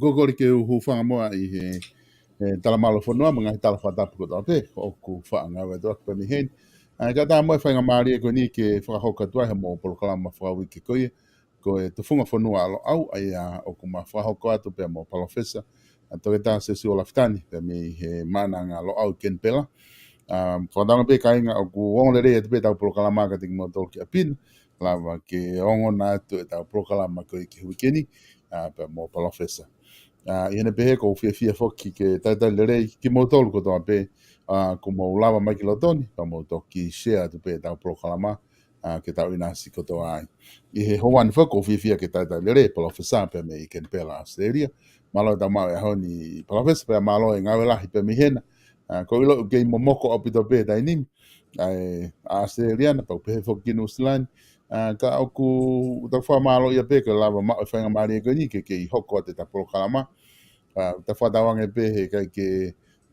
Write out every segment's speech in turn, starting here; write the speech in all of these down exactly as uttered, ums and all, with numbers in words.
Ko e kole ke u hūfanga muʻa ʻi he, he talamalu ʻo e fonua mo e ngaahi tala fakatapu kotoa pē ʻoku faʻa ngāue atu ʻaki pē mei heni. ʻA ia, ka ʻi ai mo e faingamālie ko eni ke fakahoko atu ai ha mo e polokalama fakauike ko ia, ko e Tufunga Fonua ʻa Loʻau, ʻa ia ʻoku ma fakahoko atu pea mo Palōfesa, ʻa Toketā Siosiua Lafitani, pea mei he Maʻananga Loʻau Kenipela. ʻA, fakatauange pē kāinga ʻoku ongo lelei atu pē ʻetau polokalama kiate kimoutolu ki ʻapi na, lava ke ongona atu ʻetau polokalama ko ia ki he uike ni, ʻa, pea mo Palōfesa. ʻA, ʻi heʻene pehē ʻoku ou fiefia foki ke talitali lelei kimoutolu kotoa pē, ʻa, kuo mou lava mai ki loto ni, pea mou toki share atu pē ʻetau polokalama, ʻa, ke tau ʻinasi kotoa ai. ʻI he ʻaho ni foki ʻoku ou fiefia ke talitali lelei Palōfesa pea mei Kenipela, ʻAositelēlia. Mālō e tau maʻu e ʻaho ni Palōfesa, pea mālō e ngāue lahi pea mei hena. ʻA, ko e ʻilo ʻoku kei momoko ʻaupito pē he taimi ni ʻa e ʻAositelēlia na, pea ʻoku pehē foki ki Nuʻusila ni. ʻA, ka ʻoku tau fakamālōʻia pē ke lava maʻu e faingamālie ko eni ke kei hoko atu ʻeta polokalama. ʻA, tau fakatauange pē he ʻikai ke,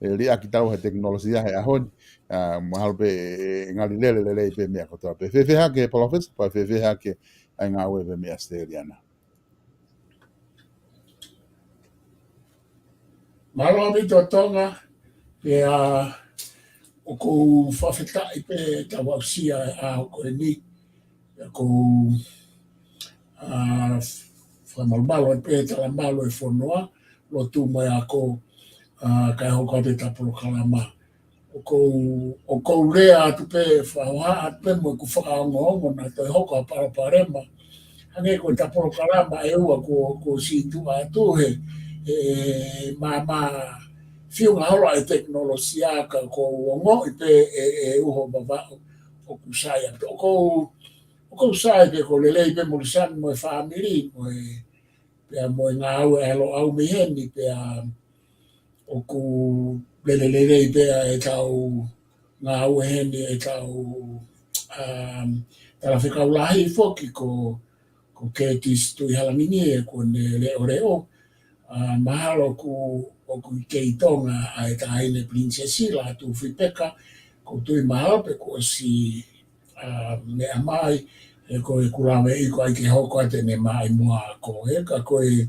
e, liʻaki taua he tekinolosia he ʻaho ni. ʻA, mahalo pē, e, e ngali lele lelei pē meʻa kotoa pē. Fēfē hake Palōfesa, pea fēfē hake ʻa e ngāue pea mei ʻAositelēlia na? Mālō ʻaupito Tonga, pea ʻoku ou fakafetaʻi pē ke tau aʻusia e ʻaho ko eni. Pea ʻoku ou, ʻa, fakamalumalu pē talamalu ʻo e fonua, lotu mo e ako, ʻa, kae hoko atu ʻeta polokalama. ʻOku ou, ʻoku ou lea atu pē, fakahoha atu pē mo ʻeku fakaongoongo naʻa toe hoko ha palopalema. Hangē ko ʻeta polokalama ʻe ua kuo, kuo ʻosi tuʻu atu he, he maama fiunga holo ʻa e tekinolosia, ka ʻoku ou ongoʻi pē ʻe, ʻe uho Vavaʻu ʻoku sai atu. ʻOku ou, ʻoku ou sai pē, ʻoku lelei pē Morisani mo e fāmili, mo e, pea mo e ngāue ʻa Loʻau mei heni, pea ʻoku lele lelei pē ʻetau ngāue heni, ʻetau, um, talafekau lahi foki ko, ko Curtis Tuʻihalangingie, ʻoku ne leʻoleʻo. ʻA, mahalo ʻoku, ʻoku kei Tonga ʻa e Taʻahine Pilinisesi Lātūfuipeka, ʻoku ou tui mahalo pē kuo ʻosi, ʻa, meʻa mai, he ko e kulawe ʻi ko ai ke hoko atu ʻene maʻimoa ko ē, ka ko e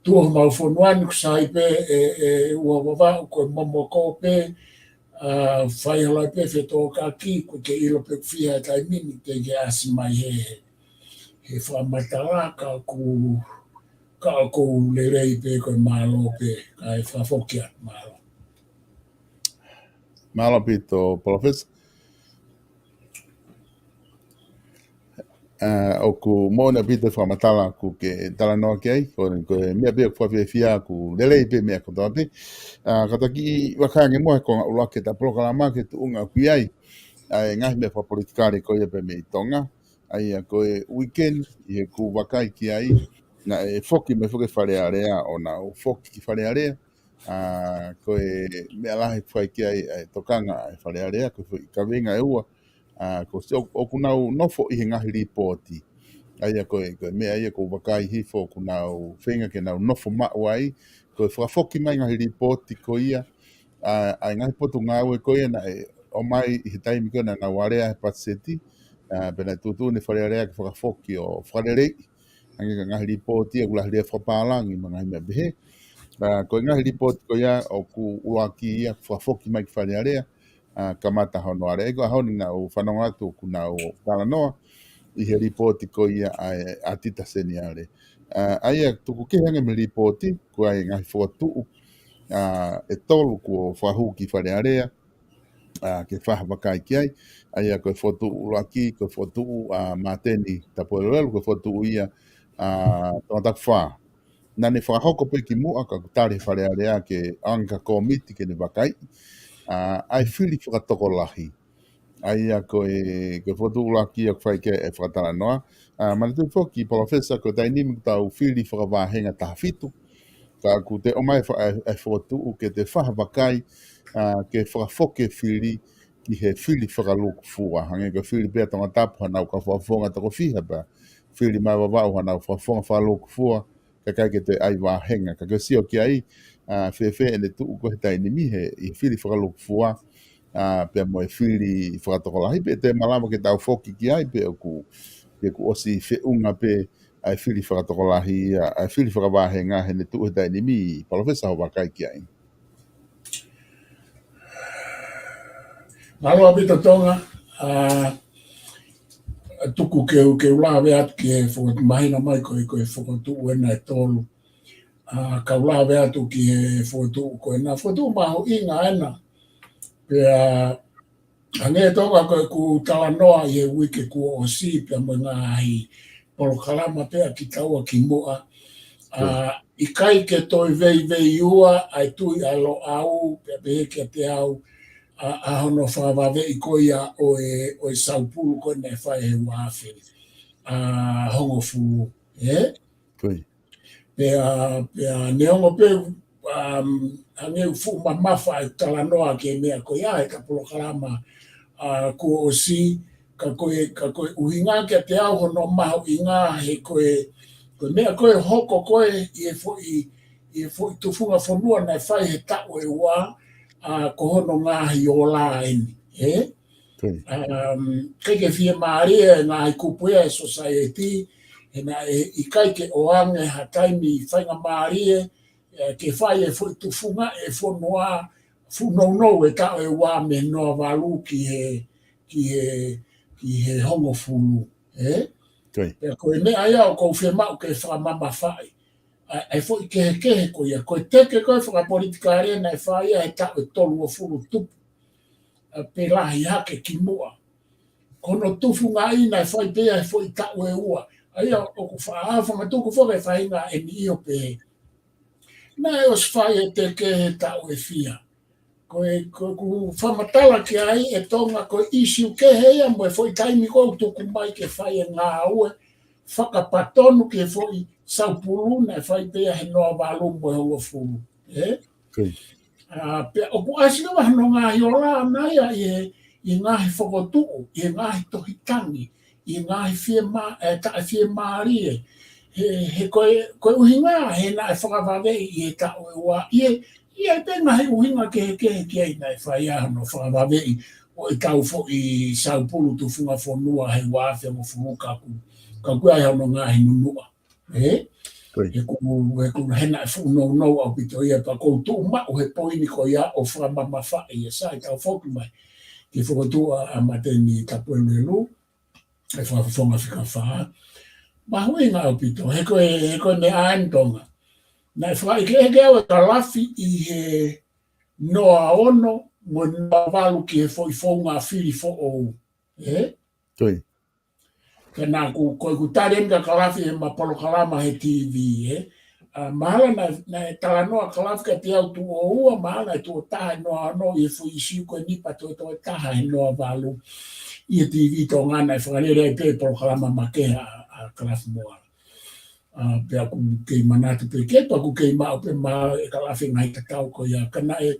tuʻu ʻo homau fonua ni ʻoku sai pē ʻe, ʻe uho Vavaʻu, ko e momoko pē, ʻa, fai holo pē fetōkaki, ʻoku kei ʻilo pē ʻoku fiha e taimi ni, teʻeki ke ʻasi mai he, he, he fakamatala, ka ʻoku, ka ʻoku lelei pē, ko e mālō pē, kae fakafoki atu, mālō. Mālō ʻaupito, Palōfesa. ʻA, ʻoku moʻoni ʻaupito e fakamatala ʻoku ke talanoa ki ai, ko, ko e meʻa pē ʻoku fakafiefia, ʻoku lelei pē meʻa kotoa pē. ʻA, kātaki vakai ange muʻa he konga ʻuluaki ʻeta polokalama ki he tuʻunga ʻoku ʻi ai ʻa e ngaahi meʻa fakapolitikale ko ia pea mei Tonga. ʻA ia ko e uike ni, ʻi heʻeku vakai ki ai, naʻe foki mai foki e Fale Alea, ʻo nau foki ki Fale Alea. ʻA, ko e meʻa lahi ʻoku fai ki ai ʻa e tokanga ʻa e Fale Alea, ko e foʻi kaveinga ʻe ua, ʻa, ko si-, ʻo-, ʻoku nau nofo ʻi he ngaahi lipooti. ʻA ia ko e, ko e meʻa ia ʻoku ou vakai hifo ʻoku nau feinga ke nau nofo maʻu ai, ko e fakafoki mai ngaahi lipooti ko ia, ʻa, ʻa e ngaahi potungāue ko ia naʻe ʻomai ʻi he taimi ko ē naʻa nau alea he patiseti, ʻa, pea naʻe tuʻutuʻuni ʻe he Fale Alea ke fakafoki ʻo fakaleleiʻi. Hangē ko e ngaahi lipooti ia ʻoku lahi leva fakapālangi mo e ngaahi meʻa pehē. ʻA, ko e ngaahi lipooti ko ia ʻoku ʻuluaki ia fakafoki mai ki Fale Alea, ʻa, kamata hono alea. Ko e ʻaho ni naʻa ku fanongo atu ʻoku nau talanoa ʻi he lipooti ko ia ʻa e ʻAtita Seniale. ʻA, ʻa ia tuku kehe ange mei he lipooti, ko e ngaahi fokotuʻu, ʻa, ʻe tolu kuo fakahū ki Fale Alea, ʻa, ke fai ha vakai ki ai. ʻA ia ko e fokotuʻu ʻuluaki, ko e fokotuʻu ʻa Māteni Tapuelolelu, ko e fokotuʻu ia ʻa Tongatapu Fā. Naʻa ne fakahoko pē kimuʻa ka kuo tali ʻe he Fale Alea ke ʻoange ki ha kōmiti ke ne vakai, ʻa, ʻa e fili fakatokolahi. ʻA ia ko e, ko e fokotuʻu ʻuluaki ia ʻoku fai ki ai e fakatalanoa. ʻA, manatuʻi foki Palōfesa, ko e taimi ni ʻoku tau fili fakavāhenga taha fitu. Ka kuo te ʻomai fa-, e, e fokotuʻu ke te fai ha vakai, ʻa, ke fakafoki e fili ki he fili fakalūkufua. Hangē ko e fili pē ʻa Tongatapu hanau kau fakafofonga toko fiha pea fili mai Vavaʻu hanau fakafofonga fakalūkufua, kae ʻikai ke toe ʻai vāhenga. Ka ke sio ki ai, ʻa, fēfē ʻene tuʻu ko ē he taimi ni he, ʻi he fili fakalūkufua, ʻa, pea mo e fili fakatokolahi, pe te malava ke tau foki ki ai, pe ʻoku, pe kuo ʻosi feʻunga pē, ʻa e fili fakatokolahi, ʻa e fili fakavāhenga heʻene tuʻu he taimi ni, Palōfesa, hoʻo vakai ki ai. Mālō ʻaupito Tonga, ʻa, tuku ke u, ke u lave atu ki he fokotuʻu, mahino mai ko e, ko e fokotuʻu ena ʻe tolu. ʻA, ka u lave atu ki he fokotuʻu ko ena, fokotuʻu mahuʻinga ena. Pea, hangē Tonga ko ʻeku talanoa ʻi he uike kuo ʻosi, pea mo e ngaahi polokalama pea kitaua kimuʻa. ʻA, ʻikai ke toe veiveiua ʻa e tui ʻa Loʻau, pea pehē kiate au, ʻa, ʻa hono fakavaveʻi ko ia ʻo e, ʻo e saupulu ko ē naʻe fai he ua afe, ʻa, hongofulu, ē? Pea, pea neongo pē, um, hangē ʻoku fuʻu mamafa ʻa e talanoa ki he meʻa ko ia he ka polokalama, ʻa, kuo ʻosi, ka ko e, ka ko e ʻuhinga kiate au hono mahuʻinga he ko e, ko e meʻa ko ē hoko ko ē ʻi he foʻi, ʻi he foʻi tufunga fonua naʻe fai he taʻu ʻe ua, ʻa, ko hono ngaahi ola eni, ē? Um, ʻikai ke fiemālie e ngaahi kupu ia ʻa e society, he naʻe ʻikai ke ʻoange ha taimi faingamālie, ē, ke fai e foʻi tufunga e fonua, fuʻu nounou e taʻu ʻe ua mei he noa valu ki he, ki he, ki he hongofulu, ē? Pea ko e meʻa ia ʻoku ou fiemaʻu ke fakamamafaʻi. ʻA, e foʻi kehekehe ko ia, ko e teke ko ē fakapolitikale naʻe fai ia he taʻu ʻe tolungofulu tupu, ʻa, pe lahi hake kimuʻa. Ko hono tufungaʻi naʻe fai pē ia he foʻi taʻu ʻe ua. ʻA ia ʻoku faʻa, faʻa matuku foki e faʻahinga ʻe niʻihi ʻo pehē, naʻe ʻosi fai e teke he taʻu ʻe fiha. Ko e, ko ʻeku fakamatala ki ai ʻe Tonga ko e ʻīsiu kehe ia mo e foʻi taimi ko ē ʻoku tuku mai ke fai e ngāue fakapatonu ki he foʻi saupulu naʻe fai pē ia he noa valu mo e hongofulu. Ē? ʻA, pea ʻoku ʻasi leva hono ngaahi ola ʻana ia ʻi he, ʻi he ngaahi fokotuʻu, ʻi he ngaahi tohi tangi, ʻi he ngaahi fiemā-, ē, taʻefiemālie. He, he ko e, ko e ʻuhinga, he naʻe fakavaveʻi ʻi he taʻu ʻe ua, ʻi he, ʻi he pē ngaahi ʻuhinga kehekehe ki ai naʻe fai ai hono fakavaveʻi ʻo ʻetau foʻi saupulu tufunga fonua he ua afe mo e hongofulu ka ʻoku, ka ʻoku ʻi ai hono ngaahi nunuʻa. Ē? He ʻoku, he ʻoku, he naʻe fuʻu nounou ʻaupito ia pea ʻoku ou tuʻu maʻu he poini ko ia ʻo fakamamafaʻi ia, sai, tau foki mai ki he fokotuʻu ʻa, ʻa Mateni Tapuelelu, e fakafofonga fika fā. Mahuʻinga ʻaupito, he ko e, he ko e meʻa ʻeni Tonga. Naʻe fakaʻekeʻeke au e kalafi ʻi he noa ono mo e noa valu ki he foʻi founga fili foʻou. Ē? Pea naʻa ku, ko ʻeku tali eni ka kalafi he ma polokalama he TV, ē? ʻA, mahalo naʻe, naʻe talanoa kalafi kiate au tuʻo ua, mahalo naʻe tuʻo taha he noa ono ʻi he foʻi ʻīsiu ko eni pea toe toe taha he noa valu ʻi he TV Tonga naʻe fakalele ai pē polokalama makehe ʻa, ʻa kalafi Moala. ʻA, pea ʻoku kei manatu pē ke, pea ʻoku kei maʻu pē mahalo e kalafi ngaahi tatau ko ia. Ka naʻe,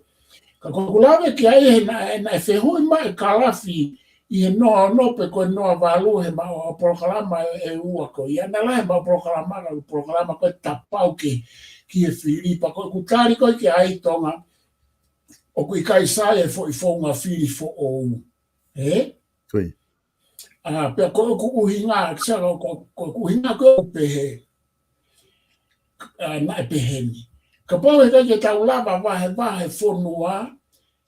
ka ko ʻeku lave ki ai he naʻe, naʻe fehuʻi mai e kalafi ʻi he noa ono pe ko e noa valu he maʻu polokalama ʻe, ʻe ua ko ia. Naʻe lahi e maʻu polokalama, ka ko e polokalama ko e tapau ke, ki he fili, pea ko ʻeku tali ko ē ki ai Tonga, ʻoku ʻikai sai e foʻi founga fili foʻou. Ē? ʻA, pea ko ʻeku ʻuhinga, ʻa, ko, ko, ko ʻeku ʻuhinga ko ē ʻoku pehē. ʻA, naʻe pehē ni. Kapau he ʻikai ke tau lava vahevahe fonua,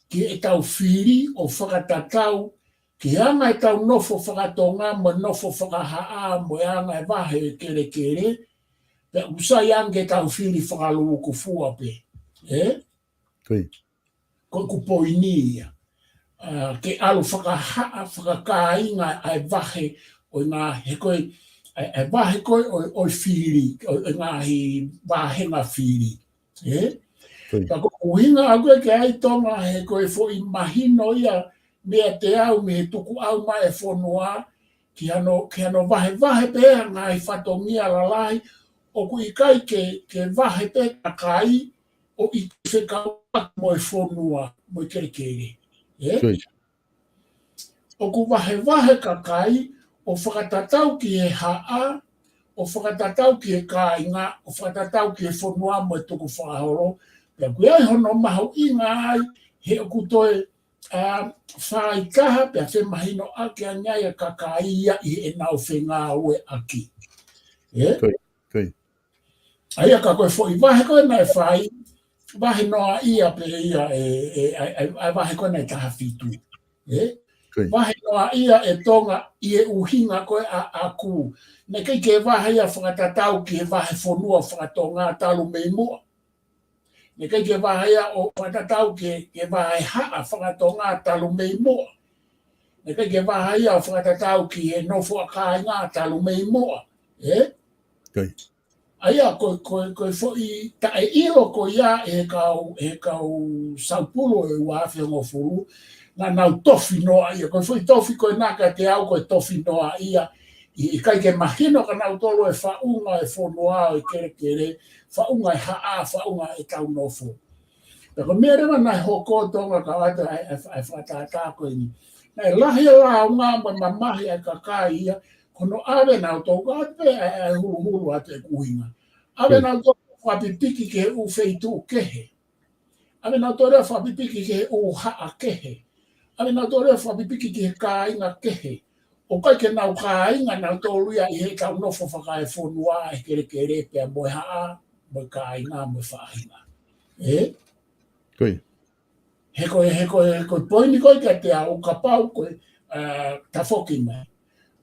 ki heʻetau fili ʻo fakatatau, ki he anga ʻetau nofo fakatonga, mo e nofo fakahaʻa, mo e anga e vahe kelekele, pea ʻoku sai ange ke tau fili fakalūkufua pē. Ē? Ko ʻeku poini ia. ʻA, ke ʻalu fakahaʻa, fakakāinga ʻa e vahe ʻo e ngaahi, he ko e, ʻa e, ʻa e vahe ko ē ʻo, ʻo e fili, ʻo, ʻo e ngaahi vāhenga fili. Ē? Ka ko ʻeku ʻuhinga ʻaʻaku ia ki ai Tonga he ko e foʻi mahino ia meiate au mei he tukuʻau mai e fonua, ki hano, ki hano vahevahe pē ʻa e ngaahi fatongia lalahi, ʻoku ʻikai ke, ke vahe pē kakai, ʻo ʻikai fekauʻaki mo e fonua, mo e kelekele. Ē? ʻOku vahevahe kakai, ʻo fakatatau ki he haʻa, ʻo fakatatau ki he kāinga, ʻo fakatatau ki he fonua mo e tukufakaholo, pea ʻoku ʻi ai hono mahuʻinga ai, he ʻoku toe, ʻa, faitaha pea femahinoʻaki ange ai e kakai ia ʻi heʻenau fengāueʻaki. ʻE? Ko ia, ko ia. ʻA ia ka ko e foʻi vahe ko ē naʻe fai, vahe noaʻia pē ia ʻe, ʻe, ʻa e, ʻa e, ʻa e vahe ko ē naʻe taha fitu. ʻE? Ko ia. Vahe noaʻia ʻe Tonga ʻi he ʻuhinga ko ē ʻa, ʻaʻaku. Naʻe ʻikai ke vahe ia fakatatau ki he vahe fonua fakatonga talu mei muʻa. Naʻe ʻikai ke vahe ia ʻo fakatatau ki he, ki he vahe haʻa fakatonga talu mei muʻa. Naʻe ʻikai ke vahe ia ʻo fakatatau ki he nofo ʻa kāinga talu mei muʻa. ʻE? Ko ia. ʻA ia, ko, ko, ko e foʻi taʻeʻilo ko ia ʻe he kau, ʻe he kau saupulu ʻe ua afe hongofulu, naʻa nau tofi noaʻia. Ko e foʻi tofi ko ena kiate au, ko e tofi noaʻia. ʻI, ʻikai ke mahino kia nautolu e faʻunga e fonua ʻo e kelekele, faʻunga e haʻa, faʻunga ʻetau nofo. Pea ko e meʻa leva naʻe hoko Tonga ka ʻoatu ʻa e, ʻa e, ʻa e fakatātā ko eni. Naʻe lahi e lāunga mo e mamahi ʻa e kakai ia, ko hono ʻave nautolu ʻoatu pē ʻa e, ʻa e huluhulu ʻa e ʻuhinga. ʻAve nautolu fakapipiki ki he ʻū feituʻu kehe. ʻAve nautolu fakapipiki ki he ʻū haʻa kehe. ʻAve nautolu fakapipiki ki he kāinga kehe. ʻOku ʻikai ke nau kāinga nautolu ia ʻi heʻetau nofo fakaefonua ʻa e kelekele pea mo e haʻa, mo e kāinga, mo e faʻahinga. ʻE? Ko ia. He ko e, he ko e, he ko e poini ko ē kiate au kapau ko e, ʻa, tafoki mai.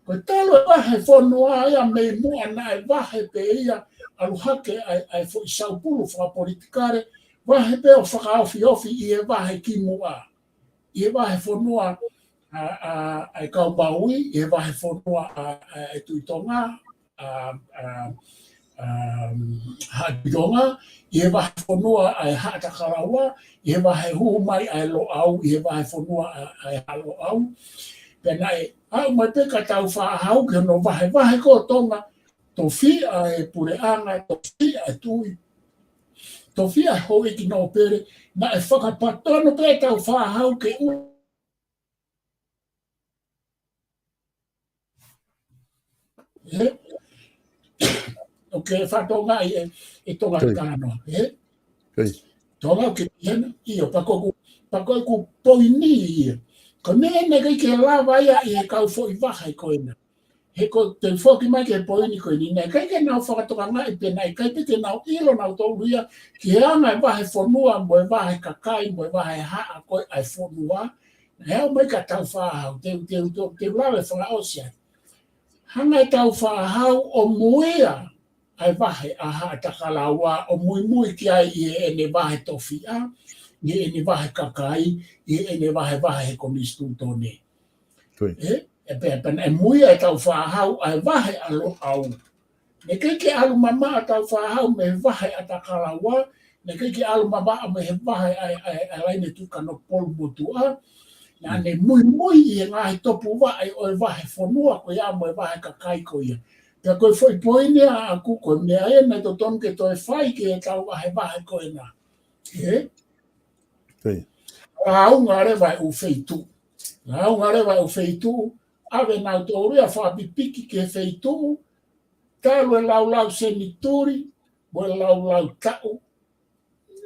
Ko e talu e vahe fonua ia mei muʻa naʻe vahe pē ia ʻalu hake ʻa e, ʻa e foʻi saupulu fakapolitikale, vahe pē ʻo fakaofiofi ʻi he vahe kimuʻa. ʻI he vahe fonua, ʻa, ʻa, ʻa e kau Maui, ʻi he vahe fonua, ʻa, ʻa e Tuʻi Tonga, ʻa, ʻa, ʻa, Haʻa Tuʻi Tonga, ʻi he vahe fonua ʻa e Haʻa Takalaua, ʻi he vahe hū mai ʻa e Loʻau, ʻi he vahe fonua ʻa, ʻa e Haʻa Loʻau. Pea naʻe, aʻu mai pē kia Tāufaʻāhau ki hono vahevahe ko ē ʻo Tonga, tofiʻa e puleʻanga, tofiʻa e tuʻi, tofiʻa e houʻeiki nōpele, naʻe fakapatonu pē Tāufaʻāhau ke u ʻE? ʻOku ke fakatokangaʻi e, e Tonga Ko ia. Talanoa, ʻe? Ko ia. Tonga ʻoku ke ʻi hena, ʻio, pea ko ʻeku, pea ko ʻeku poini ia. Ko e meʻa naʻe ʻikai ke lava ia ʻe he kau foʻi vahe ko ena. He ko e te u foki mai ki he poini ko eni, naʻe ʻikai ke nau fakatokangaʻi pe naʻe ʻikai pē ke nau ʻilo nautolu ia, ki he anga e vahe fonua, mo e vahe kakai, mo e vahe haʻa ko ē ʻa e fonua, naʻe aʻu mai kia Tāufaʻāhau, te u, te u, te u, te u lave fakaʻosi ai. Hanga ʻe Tāufaʻāhau ʻo muia ʻa e vahe ʻa Haʻa Takalaua ʻo muimui ki ai ʻi heʻene vahe tofiʻa, ʻi heʻene vahe kakai, ʻi heʻene vahevahe he konisitūtone. Ko ia. ʻE, ʻe pea, pea naʻe muia ʻe Tāufaʻāhau ʻa e vahe ʻa Loʻau. Naʻe ʻikai ke ʻalu mamaʻo Tāufaʻāhau mei he vahe ʻa Takalaua, naʻe ʻikai ke ʻalu mamaʻo mei he vahe ʻa, ʻa, ʻa Laine Tuʻi Kanokupolu Motuʻa. Naʻa Mm. ne muimui ʻi he ngaahi topuvaʻe ʻo e vahe fonua ko ia mo e vahe kakai ko ia. Pea ko e foʻi poini ia ʻaʻaku ko e meʻa ena naʻe totonu ke toe fai ki heʻetau vahevahe ko ena. ʻE? Ko ia. Lāunga leva e ʻū feituʻu. Lāunga leva e ʻū feituʻu. ʻAve nautolu ia fakapipiki ki he feituʻu. Talu e laulau senituli, mo e laulau taʻu.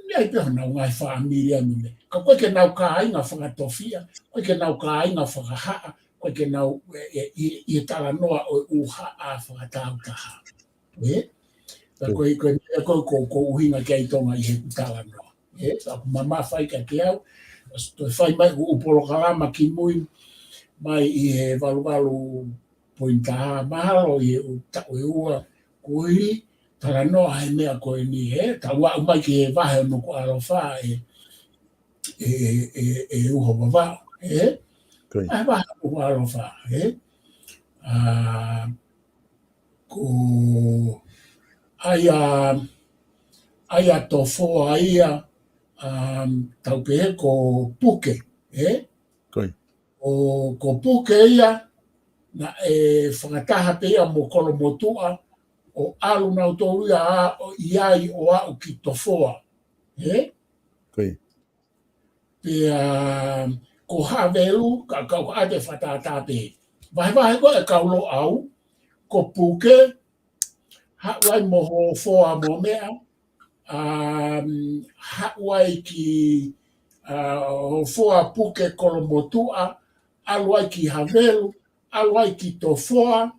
Naʻe ʻi ai pē honau ngaahi fāmili ʻa e meʻa. Ka ʻoku ʻikai ke nau kāinga fakatofiʻa, ʻoku ʻikai ke nau kāinga fakahaʻa, ʻoku ʻikai ke nau, ʻe, ʻe, ʻi, ʻi he talanoa ʻo e ʻū haʻa fakatāutaha. ʻE? Ka Ko ia. ko e, ko e, ko e, ko e, ko e ʻuhinga ki ai Tonga ʻi heʻeku talanoa. ʻE? Ka ʻoku mamafa ai kiate au, ʻosi toe fai mai ʻū polokalama kimui, mai ʻi he valuvalu poini taha, mahalo ʻi he ʻū taʻu ʻe ua kuo hili, talanoa he meʻa ko eni, ʻe? Tau aʻu mai ki he vahe ʻo Nukuʻalofa, ʻe, ʻe, ʻe, ʻe, ʻe Uho Vavaʻu, ʻe? Ko ia. ʻA e vahe ʻo Nukuʻalofa, ʻe? ʻA, ko, ʻa ia, ʻa ia Tofoa ia, um, tau pehē ko Puke, ʻe? Ko ia. ʻO ko Puke ia, naʻe fakataha pē ia mo Kolomotuʻa, ʻo ʻalu nautolu ia ʻo ʻi ai ʻo aʻu ki Tofoa, ʻe? Ko ia. Pea ko Havelu, ka, ka ʻoku ʻai ke fakatātā pē. Vahevahe ko ē kau Loʻau, ko Puke, haʻu ai mo Hofoa mo meʻa, um, haʻu ai ki, uh, Hofoa Puke Kolomotuʻa, ʻalu ai ki Havelu, ʻalu ai ki Tofoa,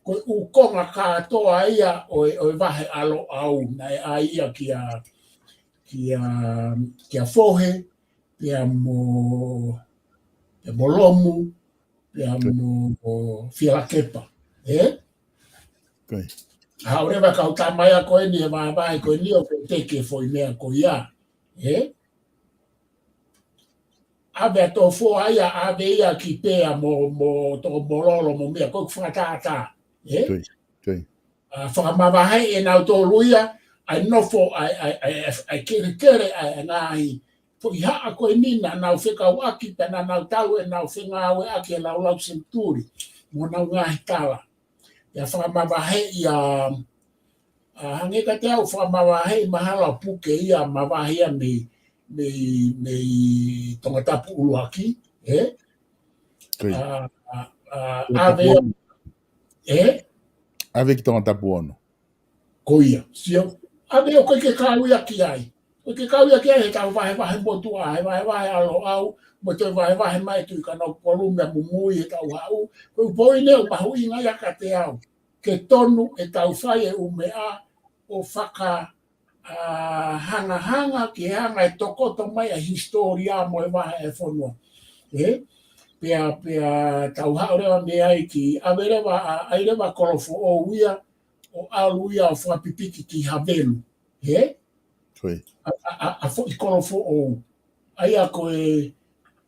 ko e ʻū konga kātoa ia ʻo e, ʻo e vahe ʻa Loʻau, naʻe ʻai ia kia, kia, kia Fohe, pea mo, pea mo Lomu, pea mo, mo Fielakepa. Ē? Ko ia. Haʻu leva e kau tama ia ko eni he vahevahe ko eni ʻo feteke foʻi meʻa ko ia. Ē? ʻAve ʻa Tofoa ia, ʻave ia ki Pea mo, mo Tokomololo mo meʻa, ko e fakatātā. Ē? Ko ia, ko ia. ʻA, fakamavaheʻi ʻe nautolu ia ʻa e nofo, ʻa e, ʻa e, ʻa e, ʻa e, ʻa e kelekele, ʻa e, ʻa e ngaahi foʻi haʻa ko eni naʻa nau fekauʻaki, pea naʻa nau tau ʻenau fengāueʻaki he laulau senituli mo honau ngaahi tala. Pea fakamavaheʻi ʻa, ʻa, hangē kiate au, fakamavaheʻi mahalo ʻa Puke ia, mavahe ia mei, mei, mei Tongatapu ʻuluaki, ē? Ko ia. ʻA, ʻa, ʻa, Tongatapu ʻave ia, ono. Ē? ʻAve ki Tongatapu ono. Ko ia, sio. ʻAve ʻoku ʻikai ke kau ia ki ai. ʻOku ʻikai ke kau ia ki ai he tau vahevahe motuʻa, he vahevahe ʻa Loʻau, mo e vahevahe mai Tuʻi Kanokupolu mo Mumui he tau haʻu. Ko e ʻū poini ʻoku mahuʻinga ia kiate au. Ke tonu ʻetau fai e ʻū meʻa ʻo faka, ʻa, hangahanga ke hanga ʻe tokoto mai ʻa e hisitōlia mo e vahe ʻa e fonua. Ē? Pea, pea tau haʻu leva mei ai ki ʻave leva, ʻa, ʻai leva Kolofoʻou ia, ʻo ʻalu ia ʻo fakapipiki ki Havelu. Ē? Ko ia. ʻA, ʻa, ʻa, ʻa foʻi Kolofoʻou. ʻA ia ko e,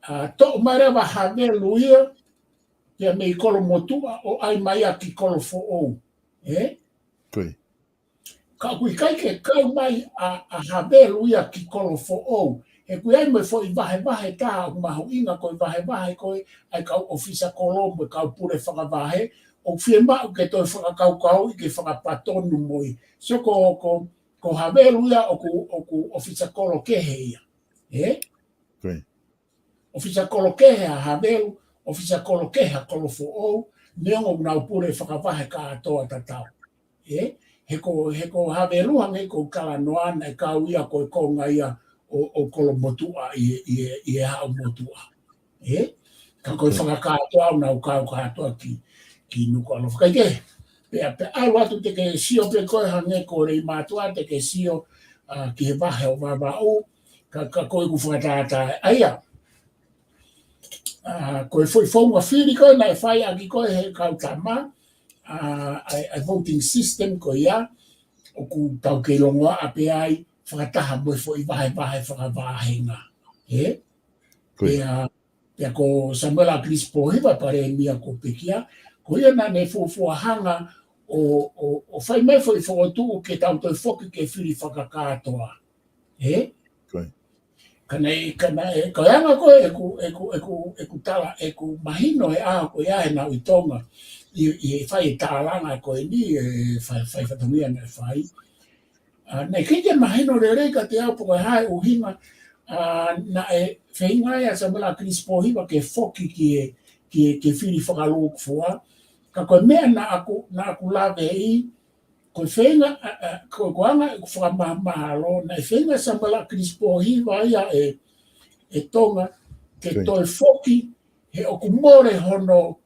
ʻa, toʻo mai leva Havelu ia, pea mei Kolomotuʻa ʻo ʻai mai ia ki Kolofoʻou. Ē? Ko ia. Ka ʻoku ʻikai ke kau mai ʻa, ʻa Havelu ia ki Kolofoʻou. He ʻoku ʻi ai mo e foʻi vahevahe taha ʻoku mahuʻinga ko e vahevahe ko ē ʻa e kau ʻofisa kolo mo e kau pule fakavahe, ʻoku fiemaʻu ke toe fakakaukauʻi ke fakapatonu mo ia. So ko, ko, ko Havelu ia ʻoku, ʻoku ʻofisa kolo kehe ia. Ē? Ko ia. ʻOfisa kolo kehe ʻa Havelu, ʻofisa kolo kehe ʻa Kolofoʻou, neongo ʻoku nau pule fakavahe kātoa tatau. Ē? He ko, he ko Havelu hangē ko e talanoa naʻe kau ia ko e konga ia ʻo, ʻo Kolomotuʻa ʻi, ʻi, ʻi he haʻu motuʻa. Ē? Ka ko e fakakātoa ʻoku nau kau kātoa ki, ki Nukuʻalofa. Kae kehe, pea, pea ʻalu atu te ke sio pē koe hangē ko Leimātuʻa te ke sio, ʻa, ki he vahe ʻo Vavaʻu, ka, ka ko ʻeku fakatātā. ʻA ia, ʻa, ko e foʻi founga fili ko ē naʻe fai ʻaki ko ē he kau tama, ʻa, ʻa e, ʻa e voting system ko ia, ʻoku tau kei longoaʻa pē ai, fakataha mo e foʻi vahevahe fakavāhenga. Ē? Ko ia. Pea, pea ko Samuela ʻAkilisi Pōhiva palēmia ko Pekia, ko ia naʻa ne fuofua hanga ʻo, ʻo, ʻo fai mai foʻi fokotuʻu ke tau toe foki ke fili fakakātoa. Ē? Ko ia. Ka naʻe, ka naʻe, ko e anga ko ē ʻeku, ʻeku, ʻeku, ʻeku tala, ʻeku mahino he ʻaho ko ia he naʻu ʻi Tonga, ʻi, ʻi he fai e tālanga ko eni, e fai, fai fatongia naʻe fai. ʻA, naʻe ʻikai ke mahino lelei kiate au pe ko e hā e ʻuhinga, ʻa, naʻe feinga ai ʻa Samuela ʻAkilisi Pōhiva ke foki ki he, ki he, ki he fili fakalūkufua. Ka ko e meʻa naʻa ku, naʻa ku laveʻi, ko e feinga, ʻa, ʻa, ko, ko e anga ʻeku fakamahamahalo, naʻe feinga ʻa Samuela ʻAkilisi Pōhiva ia ʻe, ʻe Tonga, ke toe foki, he ʻoku mole hono,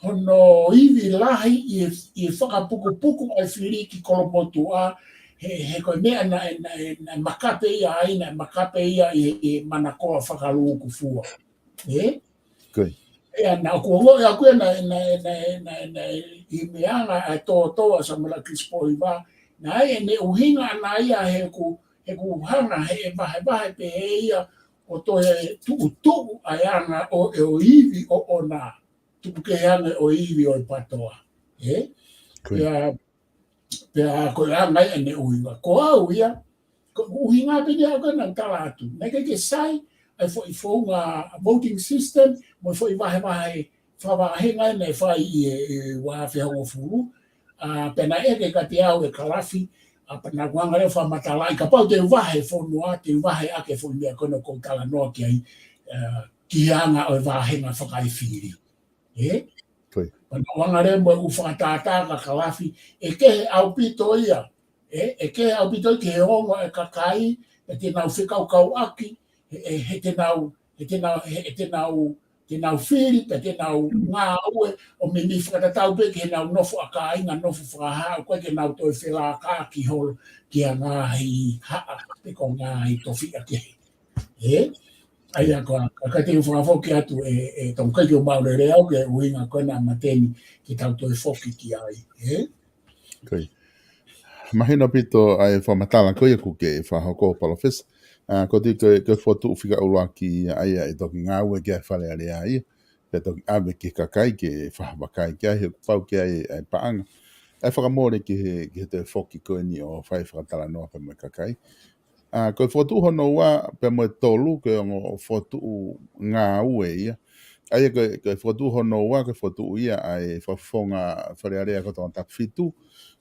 hono ivi lahi ʻi he, ʻi he fakapukupuku ʻa e fili ki Kolomotuʻa, he, he ko e meʻa naʻe, naʻe, naʻe makape ia ai, naʻe makape ia ʻi he, ʻi he manakoa fakalūkufua. Ē? Ko ia. ʻIa, naʻa ku ongoʻi ʻaʻaku ia naʻe, naʻe, naʻe, naʻe, naʻe, ʻi he meʻa ʻa e tōtō ʻa Samuela ʻAkilisi Pōhiva, naʻe ʻi ai ʻene ʻuhinga ʻana ia he ʻoku, he ʻoku hanga he vahevahe pehē ia ʻo toe tuʻutuʻu ʻa e anga ʻo e ʻo e ivi ʻoʻona, tupu kehe ange ʻo e ivi ʻo e PATOA. Ē? Ko ia. Pea, pea ko e anga ia ʻene ʻuhinga. Ko au ia, ko e ʻuhinga pē ia ko ē naʻa ku tala atu. Naʻe ʻikai ke sai ʻa e foʻi founga voting system, mo e foʻi vahevahe, fakavāhenga naʻe fai ʻi he, ʻi he ua afe hongofulu. ʻA, pea naʻe ʻeke kiate au ʻe Kalafi, ʻa, pea naʻa ku hanga leva ʻo fakamatalaʻi, kapau te u vahe fonua, te u vahe ʻaki e foʻi meʻa ko ena ʻoku ou talanoa ki ai, ʻa, ki he anga ʻo e vāhenga fakaefili. Ē? Ko ia. Pea naʻa ku hanga leva mo ʻeku fakatātā kia Kalafi, ʻe kehe ʻaupito ia. Ē, ʻe kehe ʻaupito ia ki he ongo ʻa e kakai, ʻe te nau fekaukauʻaki, he, he, he te nau, he te nau, he, he te nau, ke nau fili, pe ke nau ngāue, ʻo meimei fakatatau pē ke nau nofo ʻa kāinga, nofo fakahā, ʻoku ʻikai ke nau toe felākaki holo ki ha ngaahi haʻa, pe ko e ngaahi tofiʻa kehe. Ē? ʻA ia ko, ka te u fakafoki atu ē, ē, Tonga, ʻikai ke u maʻulele au ki he ʻuhinga ko ena ʻa Mateni ke tau toe foki ki ai. Ē? Ko ia. Mahino ʻaupito ʻa e fakamatala ko ia ʻoku ke fakahoko, Palōfesa. ʻA, ko e tui ko e, ko e fokotuʻu fika ʻuluaki ia ʻa ia ʻe toki ngāue ki ai e Fale Alea ia. Pea toki ʻave ki he kakai ke fakavakai ki ai, he kuo pau ke ʻi ai e paʻanga. ʻA e fakamole ki he, ki he toe foki ko eni ʻo fai fakatalanoa pea mo e kakai. ʻA, ko e fokotuʻu hono ua pea mo e tolu, ko e ongo fokotuʻu ngāue ia. ʻA ia ko e, ko e fokotuʻu hono ua, ko e fokotuʻu ia ʻa e fakafofonga Fale Alea ko Tongatapu fitu.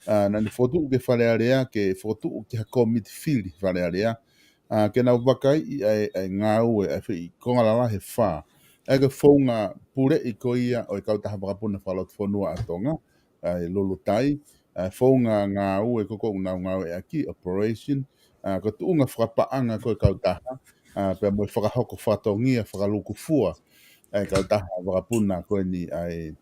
ʻA, naʻa ne fokotuʻu ki he Fale Alea, ke fokotuʻu ki ha kōmiti fili Fale Alea. ʻA, ke nau vakaiʻi ʻa e, ʻa e ngāue, ʻa e foʻi konga lalahi ʻe fā. ʻA ia ko e founga puleʻi ko ia ʻo e kautaha vakapuna fakalotofonua ʻa Tonga, ʻa e Lulutai, ʻa e founga ngāue ko ē ʻoku nau ngāueʻaki, operation, ʻa, ko e tuʻunga fakapaʻanga ko ē ʻo e kautaha, ʻa, pea mo e fakahoko fatongia fakalūkufua ʻa e kautaha vakapuna ko eni ʻa e,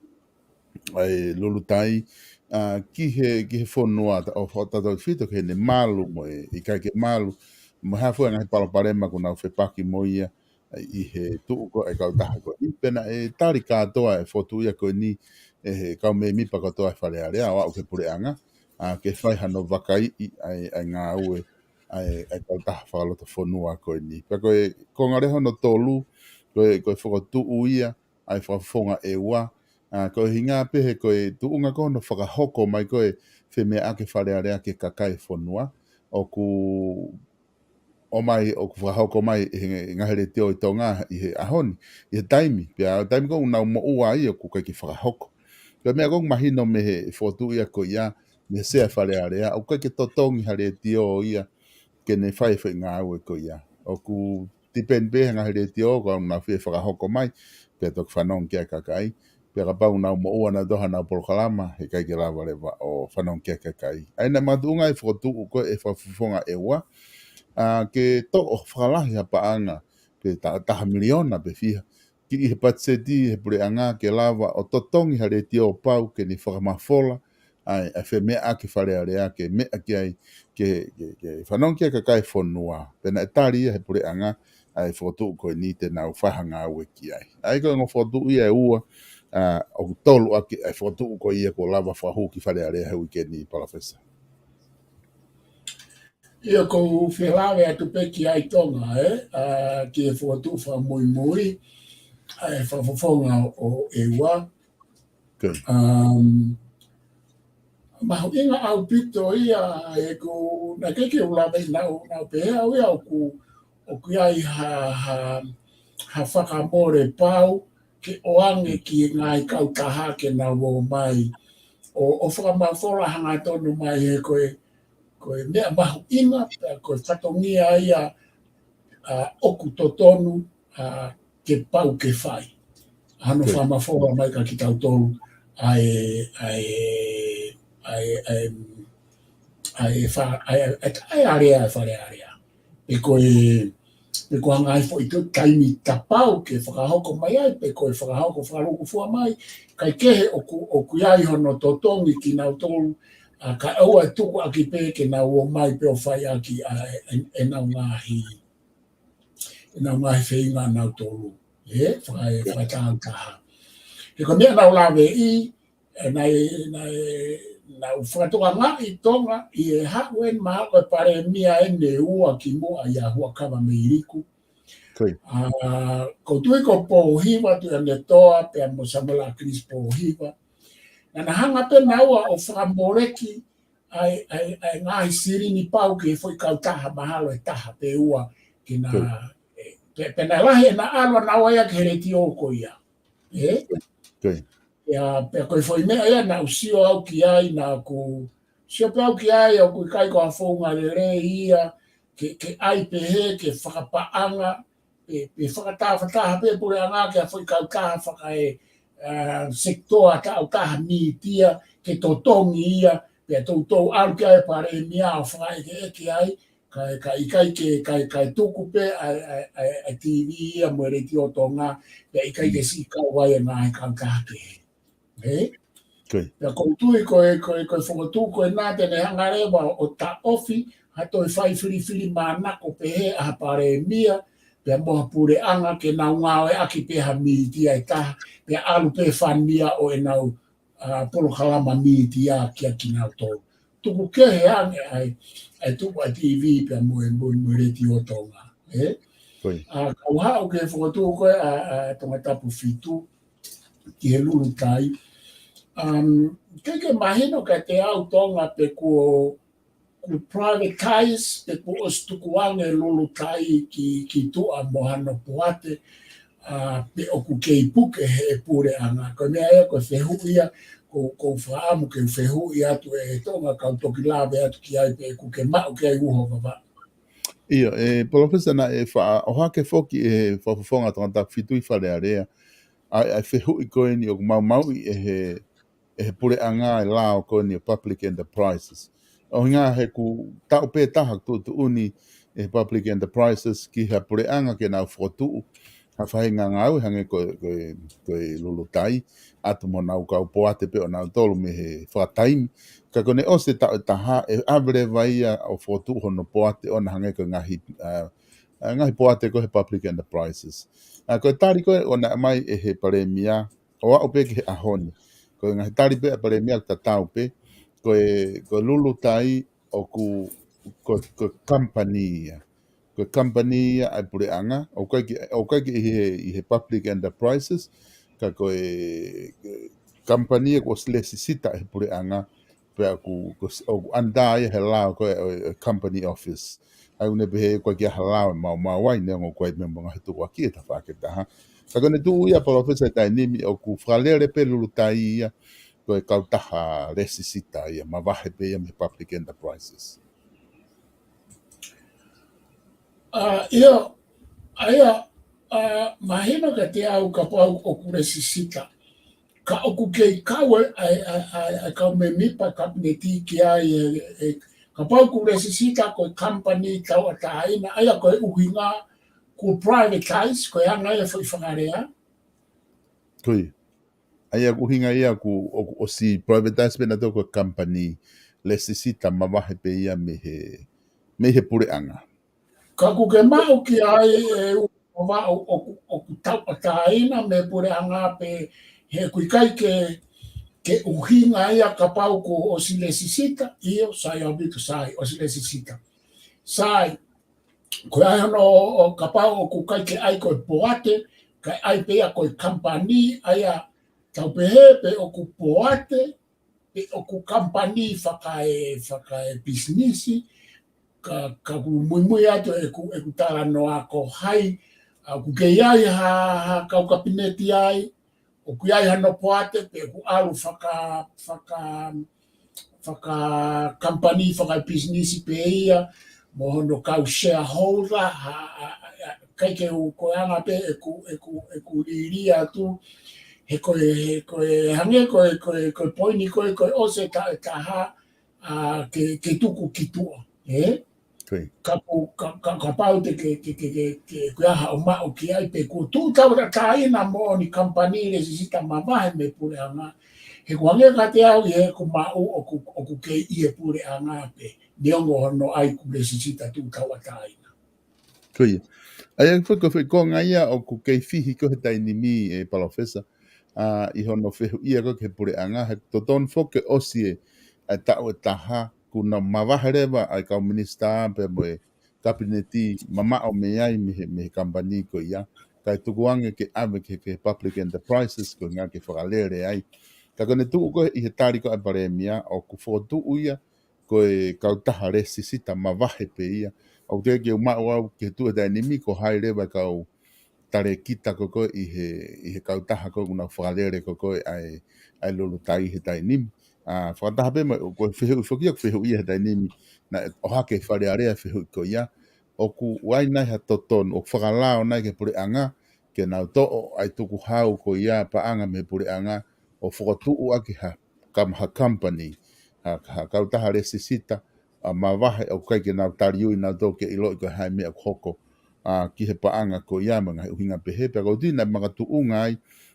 ʻa e Lulutai, ʻa, ki he, ki he fonua ta-, ʻo fakatautefito ki heʻene malu mo e ʻikai ke malu, mo e hā fua e ngaahi palopalema ʻoku nau fepaki mo ia, ʻi he tuʻu ko ē ʻa e kautaha ko eni. Pea naʻe tali kātoa e fokotuʻu ia ko eni ʻe he kau mēmipa kātoa ʻo e Fale Alea ʻo aʻu ki he puleʻanga, ʻa, ke fai hano vakaiʻi ʻa e, ʻa e ngāue ʻa e, ʻa e kautaha fakalotofonua ko eni. Pea ko e konga lea hono tolu, ko e, ko e fokotuʻu ia ʻa e fakafofonga ʻe ua, ʻa, ko e ʻuhinga pē he ko e tuʻunga ko hono fakahoko mai ko ē e femeʻaʻaki ʻa e Fale Alea ki he kakai e fonua, ʻoku ʻomai, ʻoku fakahoko mai ʻe he ngaahi letiō ʻi Tonga ʻi he ʻaho ni, ʻi he taimi, pea taimi ko ē ʻoku nau moʻua ai ʻoku ʻikai ke fakahoko. Ko e meʻa ʻoku mahino mei he fokotuʻu ia ko ia, mei he Sea ʻo e Fale Alea, ʻoku ʻikai ke totongi ha letiō ia ke ne fai e foʻi ngāue ko ia. ʻOku tipeni pē he ngaahi letiō ko ē ʻoku nau fie fakahoko mai, pea toki fanongo ki ai e kakai. Pea kapau ʻoku nau moʻua nautolu ʻi haʻanau polokalama, heʻikai ke lava leva ʻo fanongo ki ai e kakai. ʻA ia naʻe makatuʻunga e fokotuʻu ko ē e fakafofonga ʻe ua, ʻa, ke toʻo fakalahi ha paʻanga, pe ta-, taha miliona pe fiha, ki he patiseti he puleʻanga ke lava ʻo totongi ha letiō pau ke ne fakamafola ʻa e, ʻa e femeʻaʻaki ʻa e Fale Alea ke meʻa ki ai, ke, ke, ke fanongo ki ai e kakai e fonua. Pea naʻe tali ia ʻe he puleʻanga ʻa e fokotuʻu ko eni te nau fai ha ngāue ki ai. ʻA ia ko e ongo fokotuʻu ia ʻe ua, ʻa, ʻoku tolu ʻaki ʻa e fokotuʻu ko ia kuo lava fakahū ki Fale Alea he uike ni, Palōfesa. ʻIo, ʻoku ou fie lave atu pē ki ai, Tonga, ē? ʻA, ki he fokotuʻu fakamuimui ʻa e fakafofonga ʻo ʻe ua. Good. Um, mahuʻinga ʻaupito ia, ʻa ē ʻoku, naʻe ʻikai ke u lave, naʻa ku, naʻa ku pehē au ia ʻoku, ʻoku ʻi ai ha, ha, ha fakamole pau ke ʻoange ki he ngaahi kautaha ke nau ō mai ʻo, ʻo fakamafola hangatonu mai he ko e, ko e meʻa mahuʻinga, pea ko e fatongia ia, ʻa, ʻoku totonu, ʻa, ke pau ke fai. Hano Good. fakamafola mai kia kitautolu ʻa e, ʻa e, ʻa e, ʻa e, ʻa e fa-, ʻa e, ʻa e, ʻa e alea, ʻa e Fale Alea. Pe ko e, pe ko e hā e ngaahi foʻi taimi tapau ke fakahoko mai ai, pe ko e fakahoko fakalūkufua mai, kae kehe ʻoku, ʻoku ʻi ai hono totongi kinautolu, ʻa, kae ʻoua ʻe tuku ʻaki pē ke nau ō mai pē ʻo fai ʻaki, ʻa, ʻe, ʻenau ngaahi, ʻenau ngaahi feinga nautolu. Ē, faka-, ē, fakatāutaha. He ko e meʻa naʻa ku laveʻi, ē, naʻe, naʻe, naʻa ku fakatokangaʻi, Tonga, ʻi he haʻu eni mahalo ko e palēmia eni ʻe ua kimuʻa ʻia Huʻakavameiliku. Ko ia. ʻA, ʻoku ou tui ko Pōhiva Tuʻiʻonetoa, pea mo Samuela ʻAkilisi Pōhiva. Naʻa na hanga pē naua ʻo fakamoleki ʻa e, ʻa e, ʻa e ngaahi silini pau ki he foʻi kautaha mahalo ʻe taha pe ua ke na, Ko ia. ē, pe, pe naʻe lahi ʻena ʻalu ʻanaua ia ki he letiō ko ia. Ē? Ko ia. Ia, pea ko e foʻi meʻa ia naʻa ku sio au ki ai, naʻa ku sio pē au ki ai, ʻoku ʻikai ko ha founga lelei ia, ke, ke ʻai pehē, ke fakapaʻanga, pe, pe fakatafataha pē puleʻanga ki ha foʻi kautaha fakae, ā, sekitoa taʻutaha mītia, ke totongi ia, pea toutou ʻalu ki ai e palēmia ʻo fakaʻekeʻeke ai, Kae, kae ʻikai ke, kae, kae tuku pē ʻa e, ʻa e, ʻa e, ʻa e T V ia mo e Letiō Tonga, pea ʻikai ke siʻi kau ai e ngaahi kautaha kehe. Ē? Pea ʻoku ou tui ko e, ko e, ko e fokotuʻu ko ena te ne hanga leva ʻo taʻofi ha toe fai filifili manako pehē ʻa ha palēmia, pea mo ha puleʻanga ke nau ngāueʻaki pē ha mītia ʻe taha, pea ʻalu pē fani ia ʻo ʻenau, ʻa, polokalama mītia kia kinautolu. Tuku kehe ange ʻa e, ʻa e tuku ʻa e T V pea mo e, mo e, mo e Letiō Tonga. Ē? ʻA, kau haʻu ki he fokotuʻu ko ē ʻa, ʻa Tongatapu fitu, ki he Lulutai. Um, ke, ke mahino kiate au Tonga pe kuo, kuo privatize, pe kuo ʻosi tukuange Lulutai ki, ki tuʻa mo hano poate, ʻa, pe ʻoku kei puke he puleʻanga. Ko e meʻa ia ko e fehuʻi ia, ko, ʻoku ou fakaʻamu ke fehuʻi atu ʻe Tonga kau toki lave atu ki ai pe ʻoku ke maʻu ki ai uho Vavaʻu. ʻIo, ʻe Palōfesa naʻe faʻa ʻohake foki ʻe he Fakafofonga Tongatapu fitu ʻi Fale Alea, ʻa e, ʻa e fehuʻi ko eni ʻoku maumauʻi ʻe he, ʻe he puleʻanga e lao ko eni ʻo public enterprises. ʻUhinga he ʻoku taʻu pē taha tuʻutuʻuni ʻe he public enterprises ki ha puleʻanga ke nau fokotuʻu ha faʻahinga ngāue hangē ko e, ko e, ko e Lulutai, ʻatu mo honau kau poate pē ʻonautolu mei he fakataimi. Ka ko ʻene ʻosi e taʻu ʻe taha, ʻe ʻave leva ia ʻo fokotuʻu hono poate ʻona hangē ko e ngaahi, ʻa, ʻa, ngaahi poate ko ē he public enterprises. ʻA, ko e tali ko ē ʻoku ʻomai ʻe he palēmia, ʻo aʻu pē ki he ʻaho ni. Ko e ngaahi tali pē ʻa e palēmia ʻoku tatau pē, ko e, ko e Lulutai ʻoku, ko, ko e company ia. Ko e company ia ʻa e puleʻanga, ʻoku ʻikai ke, ʻoku ʻikai ke ʻi he, ʻi he public enterprises, ka ko e, ko e company ia kuo ʻosi lēsisita ʻe he puleʻanga, pea ʻoku, ʻoku, ʻoku under ia he lao ko e, ʻo e, ʻo e Company Office. ʻA ia ʻoku ne pehē ʻoku ʻikai ke ʻi ai ha lao ʻe maumau ai, neongo ʻoku ʻi ai mo e ngaahi tukuakiʻi ʻe tafaʻaki ʻe taha. Ka ko ʻene tuʻu ia Palōfesa he taimi ni ʻoku fakalele pē Lulutai ia, ko e kautaha lēsisita ia, mavahe pē ia mei he public enterprises. ʻA, ʻio, ʻa ia, ʻa, mahino kiate au kapau ʻoku lēsisita. Ka ʻoku kei kau e, ʻa e, ʻa e, ʻa e, ʻa e kau mēmipa Kapineti ki ai e, e, kapau ʻoku lēsisita ko e company tauʻatāina, ʻa ia ko e ʻuhinga kuo privatize, ko e anga ia e foʻi fakalea. Ko ia. ʻA ia ʻoku ʻuhinga ia ʻoku, ʻoku ʻosi privatize pē nautolu ko e company lēsisita mavahe pē ia mei he, mei he puleʻanga. Ka ʻoku ke maʻu ki ai ʻe uho Vavaʻu ʻoku, ʻoku tauʻatāina mei he puleʻanga pē he ʻoku ʻikai ke, ke ʻuhinga ia kapau kuo ʻosi lēsisita, ʻio, sai ʻaupito sai, ʻosi lēsisita. Sai, ko e ʻai hono ʻo, ʻo kapau ʻoku ʻikai ke ʻai ko e poate, kae ʻai pē ia ko e company, ʻa ia tau pehē pē ʻoku poate, pe ʻoku company fakae, fakae pisinisi, ka, ka ʻoku muimui atu ʻeku, ʻeku talanoa ko hai, ʻa, ʻoku kei ʻi ai ha, ha kau Kapineti ai, ʻoku ʻi ai hano poate, pe ʻoku ʻalu faka, faka, faka company, fakae pisinisi pē ia, mo hono kau shareholder, ha, ha, ha, ha, ʻikai ke u ko e anga pē ʻeku, ʻeku, ʻeku lili atu, he ko e, he ko e, hangē ko e, ko e, ko e poini ko e, ko e ʻosi e taʻu ʻe taha, ʻa, ke, ke tuku ki tuʻa, ē? Ko ia. Ka ko, ka, ka, kapau te ke, ke, ke, ke, ke, ko e hā hoʻo maʻu ki ai pe kuo tuʻu tauʻatāina moʻoni company lēsisita mavahe mei he puleʻanga. He ʻoku hangē kiate au ʻi heʻeku maʻu ʻoku, ʻoku kei ʻi he puleʻanga pē. Neongo hono ʻai kuo lēsisita tuʻu tauʻatāina. Ko ia. ʻA ia, foʻi ko e foʻi konga ia ʻoku kei fihi ko ē he taimi ni ʻe Palōfesa, ʻa, ʻi hono fehuʻia ko ē ki he puleʻanga, he totonu foki ke ʻosi e, ʻa e taʻu ʻe taha, kuo nau mavahe leva ʻa e kau minisitā pea mo e Kapineti mamaʻo mei ai mei he, mei he company ko ia, kae tukuange ke ʻave ki he, ki he public enterprises ko e ʻuhinga ke fakalele ai. Ka ko ʻene tuʻu ko ē ʻi he tali ko ē ʻa e palēmia, ʻoku fokotuʻu ia, ko e kautaha lēsisita mavahe pē ia. ʻOku teʻeki ke u maʻu au ki he tuʻu he taimi ni ko hai leva e kau talēkita ko ē ʻi he, ʻi he kautaha ko ē ʻoku nau fakalele ko ē ʻa e, ʻa e Lulutai he taimi ni. ʻA, fakataha pē mo e, ko e fehuʻi foki ia, ko e fehuʻi ia he taimi ni, naʻe ʻohake ʻe Fale Alea e fehuʻi ko ia. ʻOku ʻi ai nai ha totonu, ʻoku fakalao nai ki he puleʻanga, ke nau toʻo ʻa e tukuhau ko ia paʻanga mei he puleʻanga, ʻo fokotuʻu ʻaki ha, kam-, ha company, ha, ha kautaha lēsisita, ʻa mavahe ʻoku ʻikai ke nau taliui nautolu ke ʻiloʻi ko e hā e meʻa ʻoku hoko ʻa ki he paʻanga ko ia mo e ngaahi ʻuhinga pehē, pea ʻoku ou tui naʻe makatuʻunga ai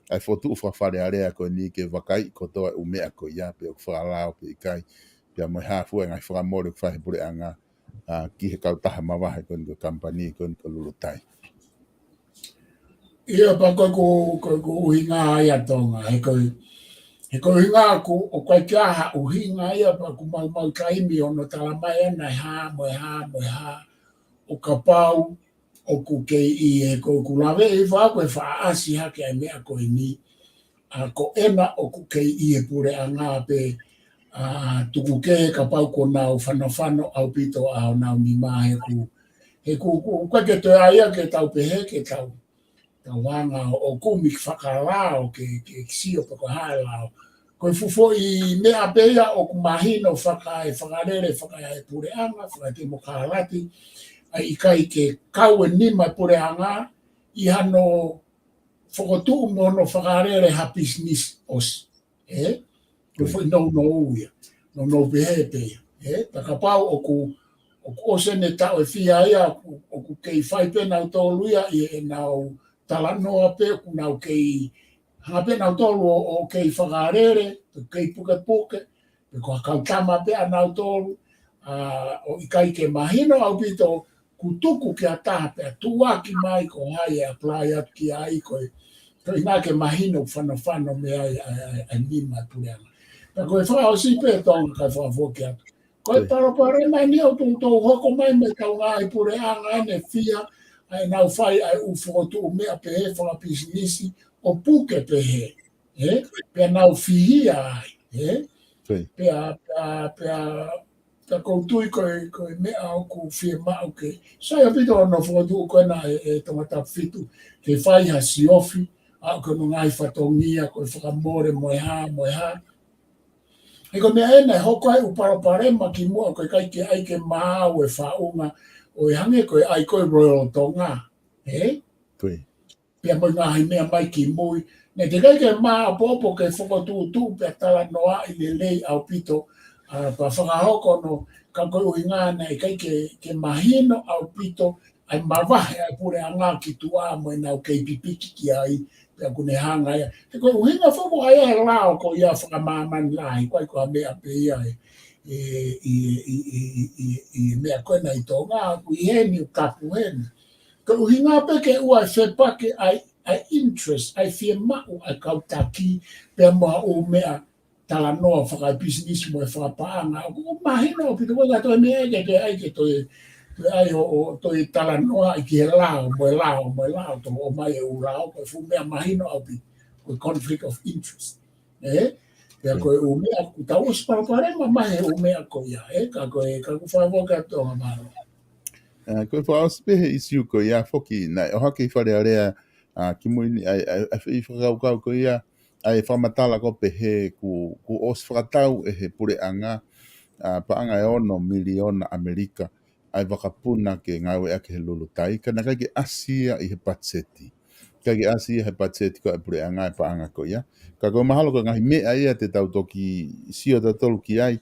ʻa e fokotuʻu fakafalealea ko eni ke vakaiʻi kotoa e ʻū meʻa ko ia pe ʻoku fakalao pe ʻikai, pea mo e hā fua e ngaahi fakamole ʻoku fai he puleʻanga ʻa ki he kautaha mavahe ko eni ko e kamupani ko eni ko Lulutai. ʻIa pea ko e ʻuhinga ia Tonga, he ko e, he ko e ʻuhinga ʻoku, ʻoku ʻikai ke ʻi ai ha ʻuhinga ia pea ʻoku maumau taimi hono tala mai ʻa e hā mo e hā mo e hā, ʻo kapau ʻoku kei ʻi he ko ʻeku lave ʻi fā ko e faʻa ʻasi hake ʻa e meʻa ko eni, ʻa ko ena ʻoku kei ʻi he puleʻanga pe ʻa tuku kehe kapau ko nau fanofano ʻaupito ʻa honau nima he ʻoku, he ʻoku, ʻoku ʻikai ke toe ʻai ia ke tau pehē ke tau, tau hanga ʻo kumi fakalao ke, ke sio pe ko e hā e lao. Ko e fuʻu foʻi meʻa pē ia ʻoku mahino faka-, e fakalele, faka-, e puleʻanga, fakatemokalati, ʻa e ʻikai ke kau e nima e puleʻanga ʻi hano fokotuʻu mo hono fakalele ha pisinisi ʻosi. ʻE? Ko e foʻi nounou ia. Nounou pehē pē ia. ʻE? Pea kapau ʻoku, ʻoku ʻosi ʻene taʻu ʻe fiha ia, ʻoku, ʻoku kei fai pē nautolu ia ʻi heʻenau talanoa pē, ʻoku nau kei, hanga pē nautolu ʻo, ʻo kei fakalele, pe kei pukepuke, pe ko ha kau tama pē ʻa nautolu, ʻa, ʻo ʻikai ke mahino ʻaupito, ʻoku tuku ki ha taha pea tuʻuaki mai ko hai ʻe apply atu ki ai ko e, ko e ʻuhinga ke mahino fanofano mei ai ʻa, ʻa, ʻa e nima e puleʻanga. Pea ko e fakaʻosi pē Tonga kae fakafoki atu. Ko e palopalema eni ʻoku toutou hoko mai mei he kau ngaahi puleʻanga ʻene fia, ʻa ʻenau fai ʻa e ʻū fokotuʻu meʻa pehē fakapisinisi ʻo puke pehē. ʻE? Pea nau fihia ai. ʻE? Pea, pea, pea, pea ʻoku ou tui ko e, ko e meʻa ʻoku fiemaʻu ke. Sai ʻaupito hono fokotuʻu ko ena ʻe, ʻe Tongatapu fitu. Ke fai ha siofi, ʻa ko e ngaahi fatongia, ko e fakamole mo e hā, mo e hā. He ko e meʻa ena ʻe hoko ai ʻū palopalema kimuʻa ko e ʻikai ke ʻai ke maau e faʻunga ʻo e hangē ko e ʻai ko e Royal Tonga. ʻE? Pea mo e ngaahi meʻa mai ki mui. Naʻe teʻeki ai ke maʻopoʻopo ke fokotuʻutuʻu pea talanoaʻi lelei ʻaupito, ʻa, pea fakahoko hono, ka ko e ʻuhinga naʻe ʻikai ke, ke mahino ʻaupito, ʻa e mavahe ʻa e puleʻanga ki tuʻa mo ʻenau kei pipiki ki ai, pea ʻoku ne hanga ia. He ko e ʻuhinga foki ʻa ia e lao ko ia fakamāmani lahi, ko e ko e meʻa pē ia ʻe, ʻe, ʻi, ʻi meʻa ko ena ʻi Tonga, ʻoku ʻi heni ʻoku kapu heni. Ko e ʻuhinga pē ke ʻoua ʻe fepaki ʻa e, ʻa e interest, ʻa e fiemaʻu, ʻa e kau taki, pea mo ha ʻū meʻa talanoa fakapisinisi mo e fakapaʻanga. ʻOku mahino ʻaupito ko e ka toe meʻa ke toe ʻai ke toe, toe ʻai ʻo, ʻo toe talanoa ʻi ki he lao, mo e lao, mo e lao, toe ʻomai e ʻū lao, ko e fuʻu meʻa mahino ʻaupito, ko e conflict of interest. ʻE? Pea ko e ʻū meʻa, ʻoku tau ʻosi palopalema mai he ʻū meʻa ko ia, ʻe? Ka ko e, ka ʻoku fakafoki atu Tonga, mālō. ʻA, ko e fakaʻosi pē he ʻisiū ko ia foki, naʻe ʻohake ʻi Fale Alea, ʻa, kimui ni ʻa e, ʻa e, ʻa e foʻi fakakaukau ko ia, ʻa e fakamatala ko ē pehē kuo, kuo ʻosi fakatau ʻe he puleʻanga, ʻa, paʻanga ʻe ono miliona ʻAmelika, ʻa e vakapuna ke ngāueʻaki he Lulutai, ka naʻe ʻikai ke ʻasi ia ʻi he patiseti. ʻIkai ke ʻasi ia he patiseti ko ē ʻa e puleʻanga e paʻanga ko ia. Ka ko e mahalo ko e ngaahi meʻa ia te tau toki sio tautolu ki ai,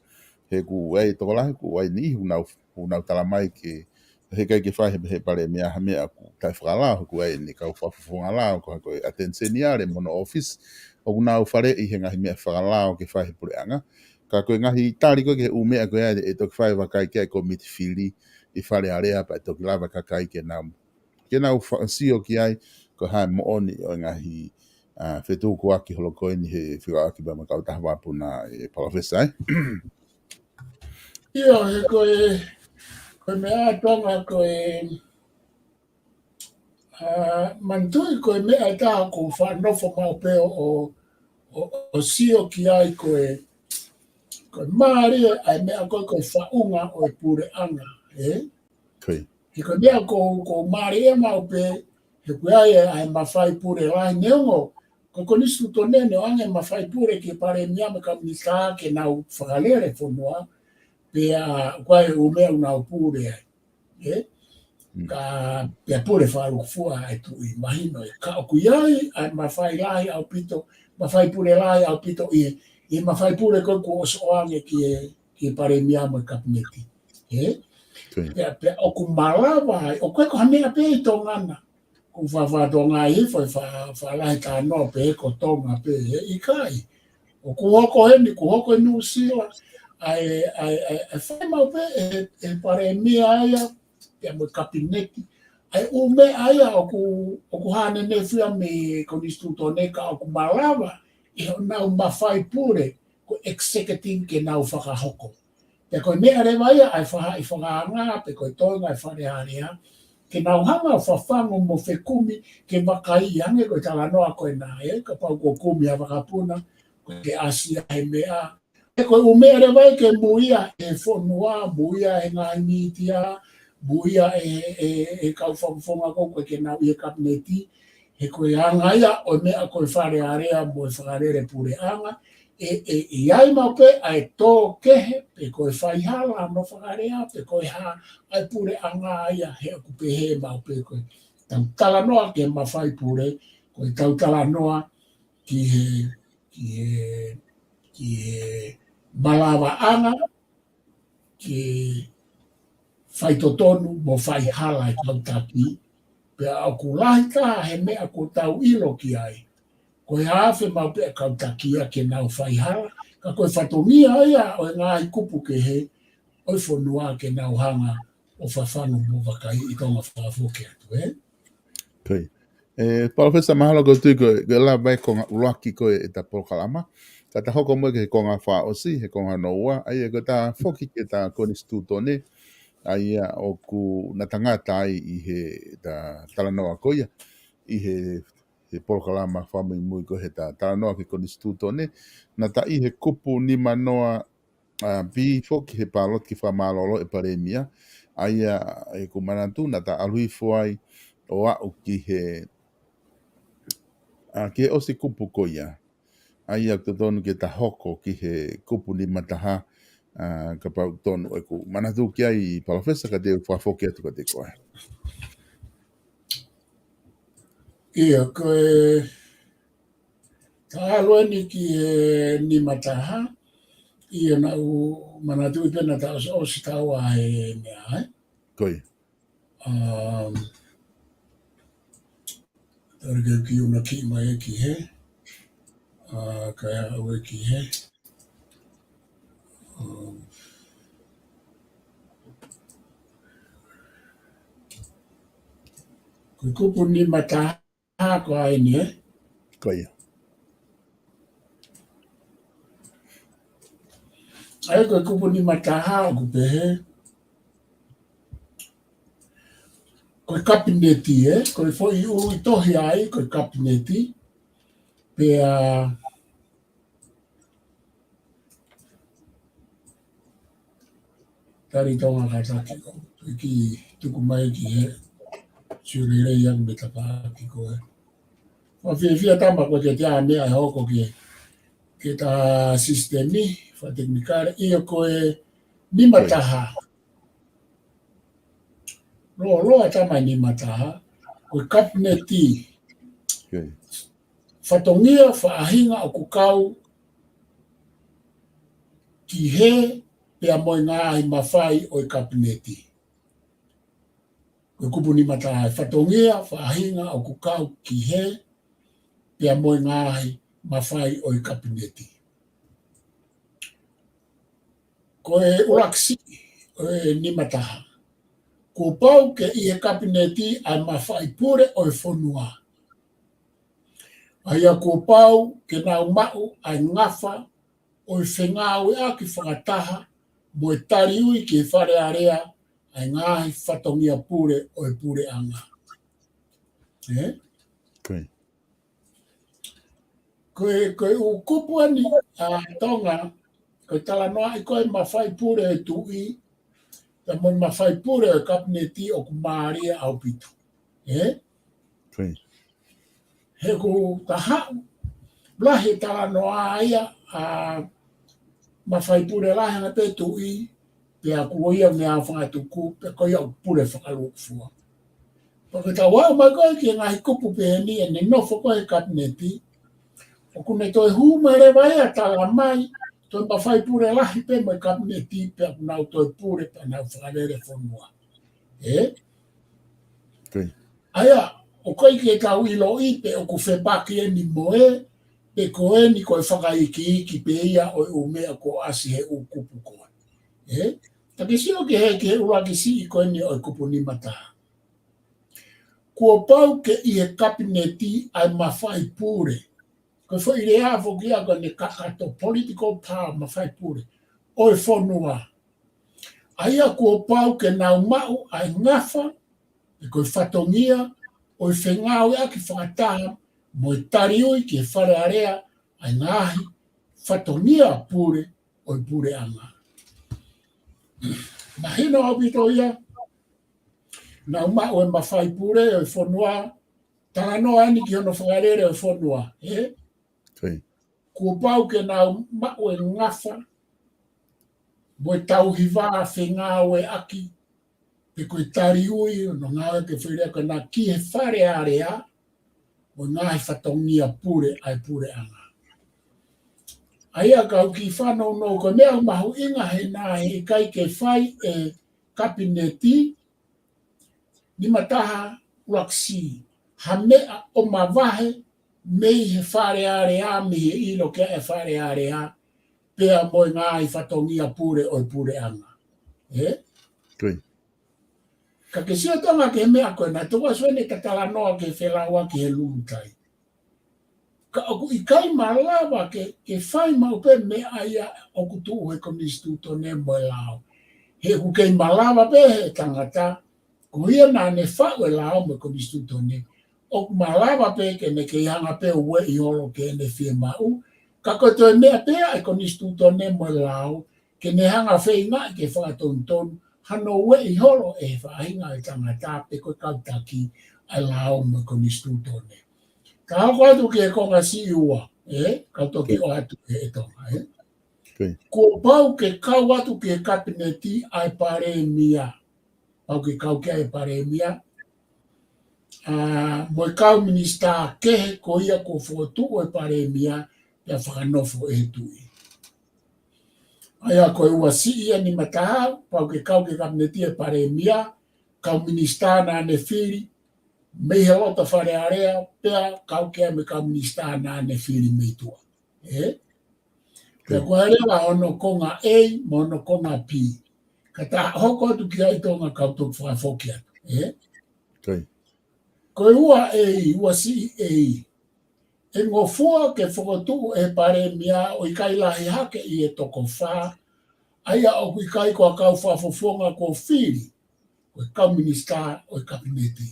he ʻoku ʻi ai e tokolahi, ʻoku ʻi ai e niʻihi ʻoku nau, ʻoku nau tala mai ke, he ʻikai ke fai he, he palēmia ha meʻa ʻoku taʻe fakalao, he ʻoku ʻi ai eni kau fakafofonga lao, ko, ko e ʻAteni Seniale mo hono ʻōfisi, ʻoku nau faleʻi he ngaahi meʻa fakalao ke fai he puleʻanga. Ka ko e ngaahi tali ko ē ki he ʻū meʻa ko ia ʻe toki fai e vakai ki ai e kōmiti fili ʻi Fale Alea pea ʻe toki lava e kakai ke nau, ke nau fa-, sio ki ai, ko e hā e moʻoni ʻo e ngaahi, ʻa, fetukuaki holo ko eni he fekauʻaki pea mo e kautaha vakapuna ʻe Palōfesa, ē? ʻIo, he ko e, ko e meʻa ʻa Tonga ko e, ʻa, manatuʻi ko e meʻa ʻe taha ʻoku ou faʻa nofo maʻu pē ʻo, ʻo, ʻo, ʻo sio ki ai ko e, ko e mālie ʻa e meʻa ko ē ko e faʻunga ʻo e puleʻanga, ē? He ko e meʻa ʻoku, ʻoku mālie maʻu pē, he ʻoku ʻi ai ʻa e mafai pule lahi neongo, ko e konisitūtone ne ʻoange mafai pule ki he palēmia mo e kau minisitā ke nau fakalele fonua, pea ʻoku ʻi ai e ʻū meʻa ʻoku nau pule ai. ʻE? Ka pea pule fakalukufua ʻa e tuʻi, mahino ē. Ka ʻoku ʻi ai ʻa e mafai lahi ʻaupito, mafai pule lahi ʻaupito ʻi he, ʻi he mafai pule ko ē kuo ʻosi ʻoange ki he, ki he palēmia mo e kapineti. ē? Pea, pea ʻoku malava ai, ʻoku ʻikai ko ha meʻa pē ʻi Tonga na. Ko e fakatonga ʻi he fai fa, fa lahi talanoa pē ko Tonga pē, ē, ʻikai. ʻOku hoko heni, ʻoku hoko ʻi Nuʻusila, ʻa e, ʻa e, ʻa e, ʻa e fai maʻu pē ʻe, ʻe he palēmia ia, pea mo e kapineti. ʻA e ʻū meʻa ia ʻoku, ʻoku hānenefia mei he konisitūtone ka ʻoku malava ʻe honau mafai pule, ko e executive ke nau fakahoko. Pea ko e meʻa leva ia ʻa e faʻahi fakaanga, pe ko e toenga ʻa e Fale Alea, ke nau hanga ʻo fafangu mo fekumi, ke vakaiʻi ange ko e talanoa ko ena, ē, kapau kuo kumi ha vakapuna, ko e ke ʻasi ʻa e meʻa. Ē, ko e ʻū meʻa leva ia ke muia ʻe he fonua, muia ʻe he ngaahi mītia, muia ʻe, ʻe, ʻe he kau fakafofonga ko ē ke nau ʻi he kapineti, he ko e anga ia ʻo e meʻa ko e Fale Alea mo e fakalele puleʻanga, ʻe, ʻe, ʻe ʻi ai maʻu pē ʻa e tō kehe, pe ko e faihala mo Fale Alea, pe ko e hā ʻa e puleʻanga ia he ʻoku pehē maʻu pē ko e tau talanoa ki he mafai pule, ko e tau talanoa ki he, ki he, ki he malavaʻanga, ke faitotonu mo faihala e kau taki, pea ʻoku lahi taha he meʻa kuo tau ʻilo ki ai. Ko e afe maʻu pē ʻa e kau taki ia ke nau faihala, ka ko e fatongia ia ʻo e ngaahi kupu kehe ʻo e fonua ke nau hanga ʻo fafangu mo vakaiʻi. Tonga, fakafoki atu, ē? Ko ia. ʻE, Palōfesa, mahalo ko e tui ko e, ko e lava e konga ʻuluaki ko ē ʻeta polokalama. Ka ta hoko mo e ki he konga fakaʻosi, he konga hono ua, ʻa ia ko ʻeta foki ki heʻeta konisitūtone, ʻa ia ʻoku na tangata ai ʻi heʻeta talanoa ko ia, ʻi he, he polokalama fakamuimui ko ē heʻeta talanoa ki he konisitūtone, na ta ʻi he kupu nima noa, ʻa, B foki he pāloti ki he fakamālōlō ʻa e palēmia, ʻa ia ʻoku ou manatu na ta ʻalu hifo ai ʻo aʻu ki he, ʻa, ki he ʻosi kupu ko ia. ʻA ia ʻoku totonu ke ta hoko ki he kupu nima taha, ʻa, kapau ʻoku tonu ʻeku manatu ki ai, Palōfesa, ka te u fakafoki atu kiate koe. ʻIo, ko e, ta ʻalu eni ki he nima taha, ʻio, naʻá ku manatuʻi pē naʻá ta ʻosi, ʻosi taua he meʻa, ē? Ko ia. Um, tari ke u kiʻi ʻunakiʻi mai ē ki hē, ʻa, kae aʻu ē ki hē. Um, ko e kupu nima taha ko eni, ē? Ko ia. ʻA ia ko e kupu nima taha ʻoku pehē, ko e kapineti, ē? Ko e foʻi ʻū ʻi tohi ai, ko e kapineti. Pea, tali Tonga kātaki ʻo, ʻe kiʻi tuku mai ki hē, sio lelei ange mo e tapaʻaki ko ē. Fakafiefia Tama ko e ke te ʻa meʻa ʻe hoko ki he, ki heʻeta sisitemi fakatekinikale, ʻio, ko e nima taha. Lōloa Tama, nima taha, ko e kapineti. Fatongia faʻahinga ʻoku kau ki hē pea mo e ngaahi mafai ʻo e kapineti. Ko e kupu nima taha, fatongia faʻahinga ʻoku kau ki hē pea mo e ngaahi mafai ʻo e kapineti. Ko e ʻuluaki siʻi ʻo e nima taha. Kuo pau ke ʻi he kapineti ʻa e mafai pule ʻo e fonua. ʻA ia kuo pau ke nau maʻu ʻa e ngafa ʻo e fengāueʻaki fakataha mo e taliui ki he Fale Alea ʻa e ngaahi fatongia pule ʻo e puleʻanga. Ē? Ko e, ko e ʻū kupu eni, ʻa, Tonga, ko e talanoaʻi ko ē mafai pule ʻo e tuʻi, pea mo e mafai pule ʻo e kapineti ʻoku mālie ʻaupito. Ē? He ʻoku taha, lahi e talanoa ia, ʻa, mafai pule lahi ange pē tuʻi, pea ko ia meʻa fakatuku, pea ko ia ʻoku pule fakalūkufua. Pea ko e tau aʻu mai ko ē ki he ngaahi kupu pehē ni ʻene nofo ko ē he kapineti, ʻoku ne toe hū mai leva ia ʻo tala mai, Toe mafai pule lahi pē mo e kapineti pea ʻoku nau toe pule pea nau fakalele fonua. Ē? ʻA ia, ʻoku ʻikai ke tau ʻiloʻi pe ʻoku fepaki eni mo ē, pe ko eni ko e fakaikiiki pē ia ʻo e ʻū meʻa kuo ʻasi he ʻū kupu ko ē. Ē? Ka ke sio ki he, ki he ʻuluaki siʻi ko eni ʻo e kupu nima taha. Kuo pau ke ʻi he kapineti ʻa e mafai pule. Ko e foʻi lea foki ia ko ʻene kakato political power, mafai pule ʻo e fonua. ʻA ia kuo pau ke nau maʻu ʻa e ngafa, pe ko e fatongia, ʻo e fengāueʻaki fakataha mo e taliui ki he Fale Alea ʻa e ngaahi fatongia pule ʻo e puleʻanga. Mahino ʻaupito ia, nau maʻu e mafai pule ʻo e fonua, talanoa eni ki hono fakalele ʻo e fonua, ē? Kuo pau ke nau maʻu e ngafa, mo e tauhi vā fengāueʻaki, pe ko e taliui, ʻo nau ngāueʻaki e foʻi lea ko ena ki he Fale Alea, mo e ngaahi fatongia pule ʻa e puleʻanga. ʻA ia ka u kiʻi fanongo ko e meʻa ʻoku mahuʻinga he naʻe ʻikai ke fai ʻe he kapineti, nima taha ʻuluaki siʻi, ha meʻa ʻo mavahe mei he Fale Alea, mei he ʻilo ki ai e Fale Alea, pea mo e ngaahi fatongia pule ʻo e puleʻanga. Ē? Ka ke sio Tonga ki he meʻa ko ena, tuku ʻa Suene ta talanoa ki he felauʻaki he Lulutai. Ka ʻoku ʻikai malava ke, ke fai maʻu pē meʻa ia ʻoku tuʻu he konisitūtone mo e lao. He ʻoku kei malava pē he tangata, ko ia naʻa ne faʻu e lao mo e konisitūtone, ʻoku malava pē ke ne kei hanga pē ʻo ueʻi holo ke ne fiemaʻu. Ka ko e toe meʻa pē ʻa e konisitūtone mo e lao, ke ne hanga feingaʻi ke fakatonutonu hano ueʻi holo ʻe he faʻahinga ʻo e tangata pe ko e kau taki ʻa e lao mo e konisitūtone. Ka hoko atu ki he konga siʻi ua, ē, ka u toki ʻoatu ʻe Tonga, ē. Kuo pau ke kau atu ki he kapineti ʻa e palēmia. Pau ke kau ki ai e palēmia. ʻA, mo e kau minisitā kehe ko ia kuo fokotuʻu ʻe he palēmia, pea fakanofo ʻe he tuʻi. ʻA ia ko e ua siʻi ia nima taha, pau ke kau ki he kapineti e palēmia, kau minisitā naʻa ne fili, mei he loto Fale Alea, pea kau ki ai mo e kau minisitā naʻa ne fili mei tuʻa. Ē? Pea ko e leva hono konga A, mo hono konga B. Ka ta hoko atu ki ai Tonga ka u toki fakafoki atu. Ē? Ko e ua A, ua siʻi A. ʻE ngofua ke fokotuʻu ʻe he palēmia ʻo ʻikai lahi hake ʻi he toko fā, ʻa ia ʻoku ʻikai ko ha kau fakafofonga kuo fili, ko e kau minisitā ʻo e kapineti.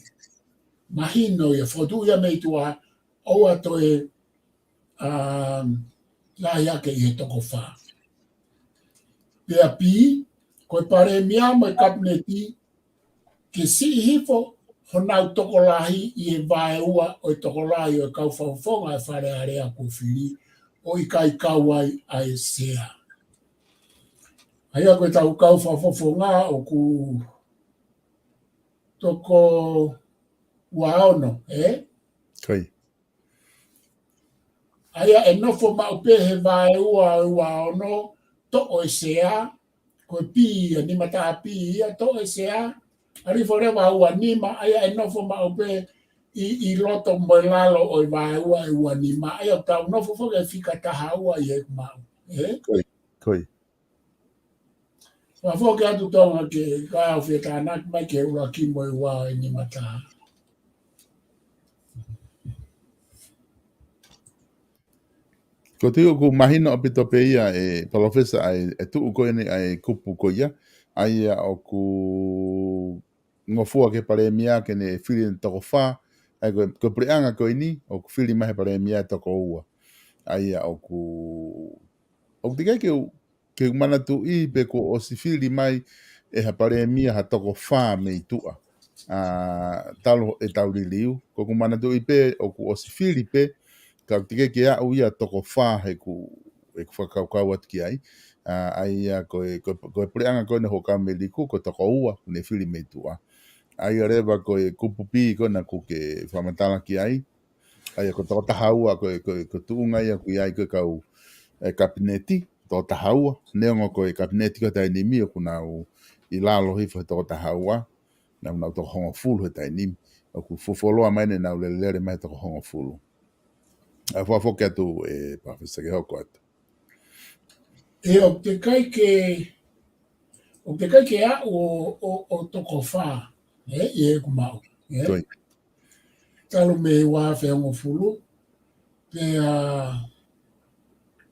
Mahino ia, fokotuʻu ia mei tuʻa, ʻoua toe, um, lahi hake ʻi he toko fā. Pea B, ko e palēmia mo e kapineti, ke siʻi hifo honau tokolahi ʻi he vaeua ʻo e tokolahi ʻo e kau fakafofonga ʻa e Fale Alea kuo fili, ʻo ʻikai kau ai ʻa e sea. ʻA ia ko e tau kau fakafofonga ʻoku toko ua ono, ē? ʻA ia ʻe nofo maʻu pē he vaeua ʻo e ua ono, toʻo e sea, ko e B ia, nima taha B ia, toʻo e sea, ʻalu hifo leva ua nima, ʻa ia ʻe nofo maʻu pē ʻi, ʻi loto mo e lalo ʻo e vaeua ʻe ua nima, ʻa ia tau nofo foki he fika taha ua ʻi he maʻu. Ē? Fakafoki atu Tonga ke ka u fetānaki mai ki he ʻuluaki mo e ua ʻe nima taha. Ko e tuʻu ʻoku mahino ʻaupito pē ia ʻe Palōfesa ʻa e, ʻe tuʻu ko eni ʻa e kupu ko ia, ʻa ia ʻoku ngofua ki he palēmia ke ne fili ʻene toko fā, ʻa ia ko e, ko e puleʻanga ko eni, ʻoku fili mai he palēmia ʻe toko ua. ʻA ia ʻoku, ʻoku teʻeki ke u ke u manatuʻi pē kuo ʻosi fili mai ʻe ha palēmia ha toko fā mei tuʻa. ʻA, talu ʻetau liliu, ko ʻeku manatuʻi pē ʻoku ʻosi fili pē, ka teʻeki ke aʻu ia toko fā heʻeku, heʻeku fakakaukau atu ki ai. ʻA, ʻa ia ko e, ko e, ko e puleʻanga ko eni ʻo Huʻakavameiliku, ko e toko ua, ne fili mei tuʻa. ʻA ia leva ko e kupu B ko ena ʻoku ke fakamatala ki ai. ʻA ia ko e toko taha ua ko e, ko e, ko e tuʻunga ia ʻoku ʻi ai ko e kau, e, kapineti. toko taha ua, neongo ko e kapineti ko e taimi ni ʻoku nau ʻi lalo hifo he toko taha ua, naʻa nau toko hongofulu he taimi ni, ʻoku fuoloa mai ʻenau lelelele mai toko hongofulu. ʻA, fakafoki atu ʻe Palōfesa ke hoko atu. ʻE, ʻoku teʻeki ke, ʻoku teʻeki ke aʻu ʻo, ʻo, ʻo toko fā, ē, ʻi heʻeku maʻu, ē? Ko ia. Talu mei he ua afe hongofulu, pea,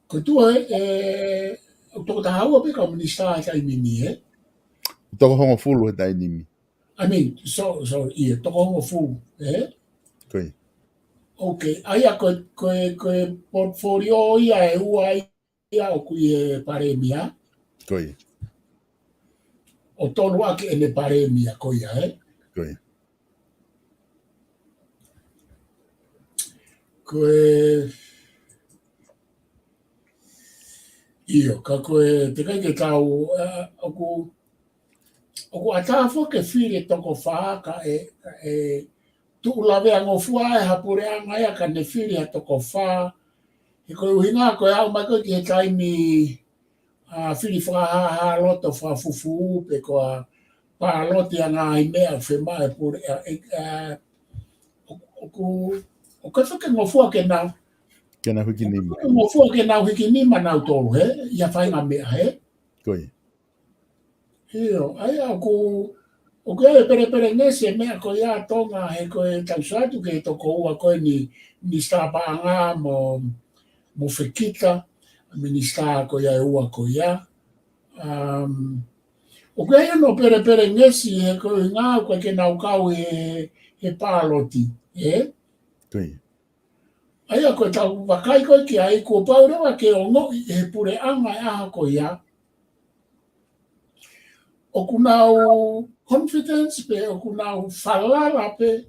ko e tuʻu ē, ē, ʻoku toko taha ua pē kau minisitā he taimi ni, ē? Toko hongofulu he taimi ni. I mean, so, so, ʻio, toko hongofulu, ē? Ko ia. Ok, ʻa ia ko e, ko e, ko e portfolio ia ʻe ua ia ʻoku ʻi he palēmia. Ko ia. ʻO tolu ʻaki ʻene palēmia ko ia, ē? Ko ia. Ko e, ʻio, ka ko e, teʻeki ke tau, ē, ʻoku, ʻoku ʻatā foki ke fili e toko fā ka ʻe, ka ʻe tuʻu lavea ngofua ʻe ha puleʻanga ia ka ne fili ha toko fā. He ko e ʻuhinga ko e aʻu mai ko ē ki he taimi, ʻa, fili fakahāhā loto fakafufū pe ko ha pāloti ʻa e ngaahi meʻa ʻoku fiemaʻu ʻe he pule, ʻa, ʻe, ʻa, ʻo, ʻoku, ʻoku ʻikai ke ngofua ke nau, Ke nau hiki nima. ʻoku ʻikai ke ngofua ke nau hiki nima nautolu, ē? ʻI ha faʻahinga meʻa, ē? Ko ia. ʻIo, ʻa ia ʻoku, ʻoku ʻi ai e pelepelengesi e meʻa ko ia ʻa Tonga, he ko e tau sio atu ki he toko ua ko eni, Minisitā Paʻanga mo, mo Fekita, Minisitā ko ia ʻe ua ko ia. Um, ʻoku ʻi ai hono pelepelengesi he ko e ʻuhinga ʻoku ʻikai ke nau kau he, he pāloti, ē? Ko ia. ʻA ia ko e tau vakai ko ē ki ai, kuo pau leva ke ongoʻi ʻe he puleʻanga ʻa e ʻaho ko ia, ʻoku nau confidence pe ʻoku nau falala pē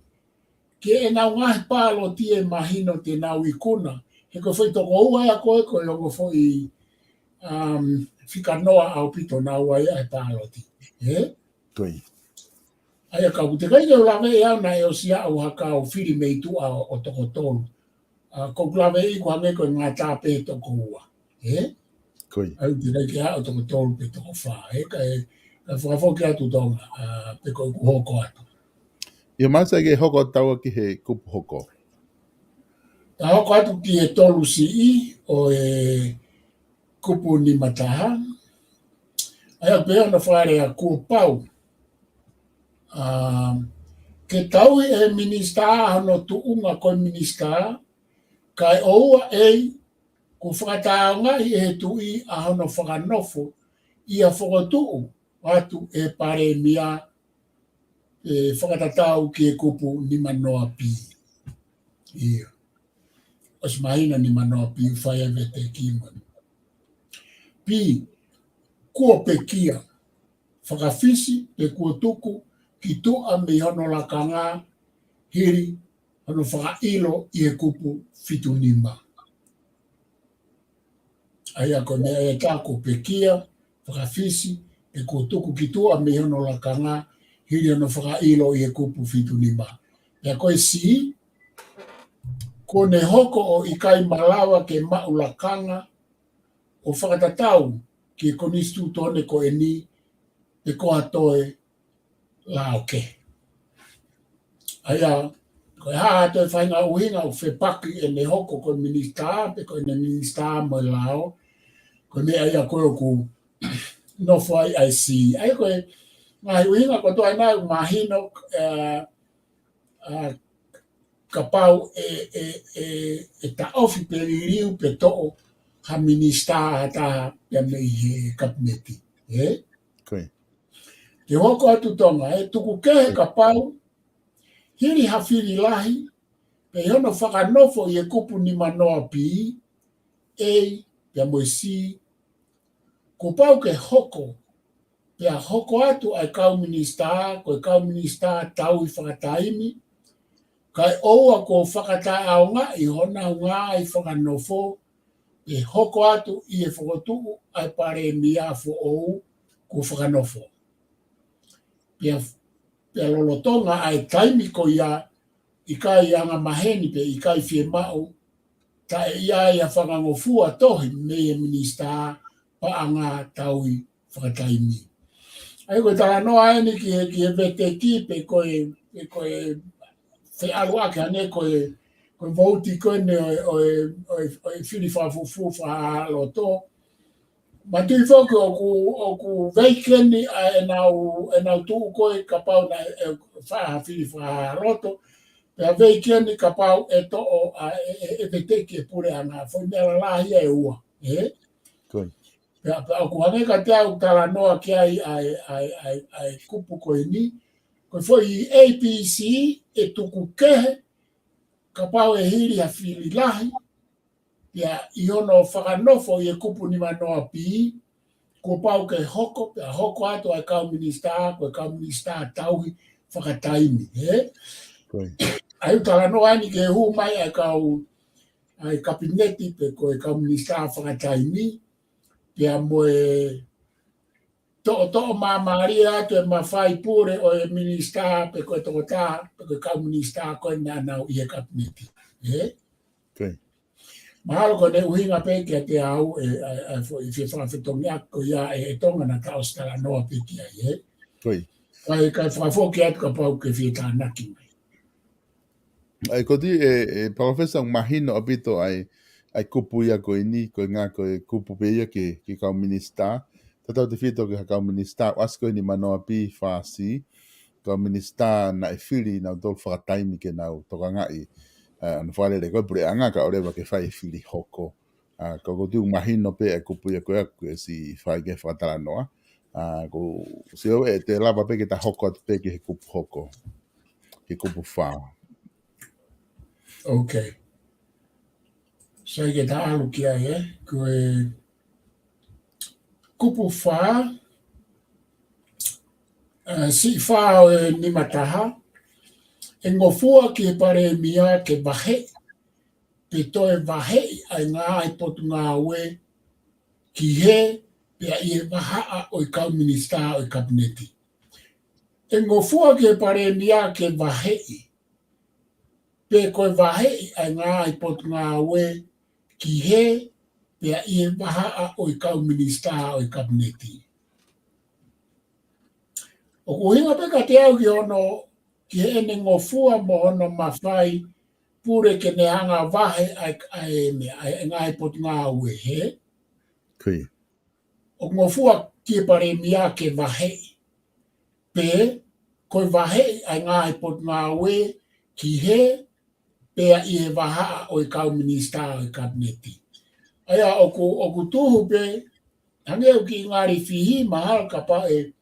ki heʻenau ngaahi pāloti ʻe mahino te nau ikuna. He ko e foʻi toko ua ia ko ē, ko e ongo foʻi, um, fika noa ʻaupito naʻa nau ʻai ʻa e pāloti. Ē? Ko ia. ʻA ia ka ʻoku teʻeki ke u lave ia naʻe ʻosi aʻu ha kau fili mei tuʻa ʻo, ʻo toko tolu. ʻA, ko ʻeku lave ʻi he ʻoku hangē ko e ngata pē toko ua. Ē? Ko ia. ʻA ia ʻoku teʻeki ke aʻu toko tolu pe toko fā. Ē, kae, kae fakafoki atu Tonga, ʻa, pe ko ʻeku hoko atu. ʻIo, mahalo sai ke hoko atu taua ki he kupu hoko. Ta hoko atu ki he tolu siʻi ʻo e kupu nima taha. ʻA ia pea na fale a kuo pau, um, ke tauhi ʻe he minisitā ʻa hono tuʻunga ko e minisitā, kae ʻoua ʻe, kuo fakataʻeʻaongaʻi ʻe he tuʻi ʻa hono fakanofo ʻi ha fokotuʻu atu ʻe he palēmia, ʻe fakatatau ki he kupu nima noa B. ʻIo. ʻOsi mahino nima noa B, fai e vete ki mani. B, kuo pekia, fakafisi pe kuo tuku ki tuʻa mei hono lakanga hili hono fakaʻilo ʻi he kupu fitu nima. ʻA ia ko e meʻa ia ʻe taha, kuo pekia, fakafisi, pe kuo tuku ki tuʻa mei hono lakanga hili hono fakaʻilo ʻi he kupu fitu nima. Pea ko e C, kuo ne hoko ʻo ʻikai malava ke maʻu lakanga ʻo fakatatau ki he konisitūtone ko eni pe ko ha toe lao kehe. ʻA ia, ko e hā ha toe faʻahinga ʻuhinga ʻoku fepaki ʻene hoko ko e minisitā, pe ko ʻene minisitā mo e lao, ko e meʻa ia ko ē ʻoku nofo ai ʻa e C. ʻA ia ko e ngaahi ʻuhinga kotoa ʻena ʻoku mahino, ē, ʻa, kapau ʻe, ʻe, ʻe, ʻe taʻofi pe liliu pe toʻo ha minisitā ʻe taha pea mei he kapineti. Ē? Ko ia. Te u hoko atu Tonga, ʻe tuku kehe kapau, hili ha fili lahi, pe ʻi hono fakanofo ʻi he kupu nima noa B, A, pea mo e C, kuo pau ke hoko, pea hoko atu ʻa e kau minisitā, ko e kau minisitā tauhi fakataimi, kae ʻoua kuo fakataʻeʻaongaʻi honau ngaahi fakanofo, pe hoko atu ʻi he fokotuʻu ʻa e palēmia foʻou kuo fakanofo. Pea, pea lolotonga ʻa e taimi ko ia, ʻikai angamaheni pe ʻikai fiemaʻu, taʻe ʻi ai ha fakangofua tohi mei he minisitā paʻanga tauhi fakataimi. ʻA ia ko e talanoa eni ki he, ki he veteki pe ko e, pe ko e feʻaluʻaki ʻanai ko e, ko e vouti ko eni ʻo e, ʻo e, ʻo e, ʻo e fili fakafufū fakaloto. Manatuʻi foki ʻoku, ʻoku vacant ʻa ʻenau, ʻenau tuʻu ko ē kapau naʻe, ʻe, fai ha fili fakaloto. Pea vacant kapau ʻe toʻo ʻa e, ʻe, ʻe veteki e puleʻanga. Foʻi meʻa lalahi ʻe ua, ē? Ko ia. Pea, pea ʻoku hangē kiate au talanoa ki ai ʻa e, ʻa e, ʻa e, ʻa e kupu ko eni. Ko e foʻi A B C ʻe tuku kehe, kapau ʻe hili ha fili lahi, pea ʻi hono fakanofo ʻi he kupu nimanoa B, kuo pau ke hoko, pea hoko atu ʻa e kau minisitā, ko e kau minisitā tauhi fakataimi, ē? Ko ia. ʻA ia ʻoku talanoa eni ki he hū mai ʻa e kau, ʻa e kapineti pe ko e kau minisitā fakataimi, pea mo e toʻotoʻo māmālie atu e mafai pule ʻo e minisitā pe ko e tokotaha, pe ko e kau minisitā ko ē naʻa nau ʻi he kapineti. Ē? Ko ia. Mahalo ko ʻene ʻuhinga pē kiate au ʻe, ʻa e, ʻa e foʻi fie fakafetongiʻaki ko ia ʻe, ʻe Tonga naʻa ta ʻosi talanoa pē ki ai, ē? Ko ia. Kae, kae fakafoki atu kapau ke fie tānaki mai. ʻA ia ko e, ʻe, ʻe Palōfesa, mahino ʻaupito ʻa e, ʻa e kupu ia ko eni, ko e ngaahi, ko e kupu pē ia ki he, ki he kau minisitā. Tautautefito ki he kau minisitā, ʻosi ko eni nimanoa B, fā C, kau minisitā naʻe fili nautolu fakataimi ke nau tokangaʻi, ʻa, ʻenau fakalele ko ē puleʻanga kae ʻoleva ke fai e fili hoko. ʻA, ko, ko e tuʻu mahino pē ʻa e kupu ia ko ē ʻoku ʻosi fai ki ai e fakatalanoa. ʻA, ko e sio ʻe te lava pē ke ta hoko atu pē ki he kupu hoko. Ki he kupu fā. Ok. Sai ke ta ʻalu ki ai, ē? Ko e kupu fā, ʻa, siʻi fā ʻo e nima taha, ʻe ngofua ki he palēmia ke vaheʻi pe toe vaheʻi ʻa e ngaahi potungāue ki hē pea ʻi he vahaʻa ʻo e kau minisitā ʻo e kapineti. ʻE ngofua ki he palēmia ke vaheʻi pe ko e vaheʻi ʻa e ngaahi potungāue ki hē pea ʻi he vahaʻa ʻo e kau minisitā ʻo e kapineti. ʻOku ʻuhinga pē kiate au ki hono, ki heʻene ngofua mo hono mafai pule ke ne hanga vahe ʻa e, ʻa e meʻa, ʻa e ngaahi potungāue, hē? Ko ia. ʻOku ngofua ki he palēmia ke vaheʻi. Pe, ko e vaheʻi ʻa e ngaahi potungāue ki hē, pea ʻi he vahaʻa ʻo e kau minisitā ʻo e kapineti. ʻA ia ʻoku, ʻoku tuhu pē, hangē ʻoku kiʻi ngali fihi mahalo kapau ʻe,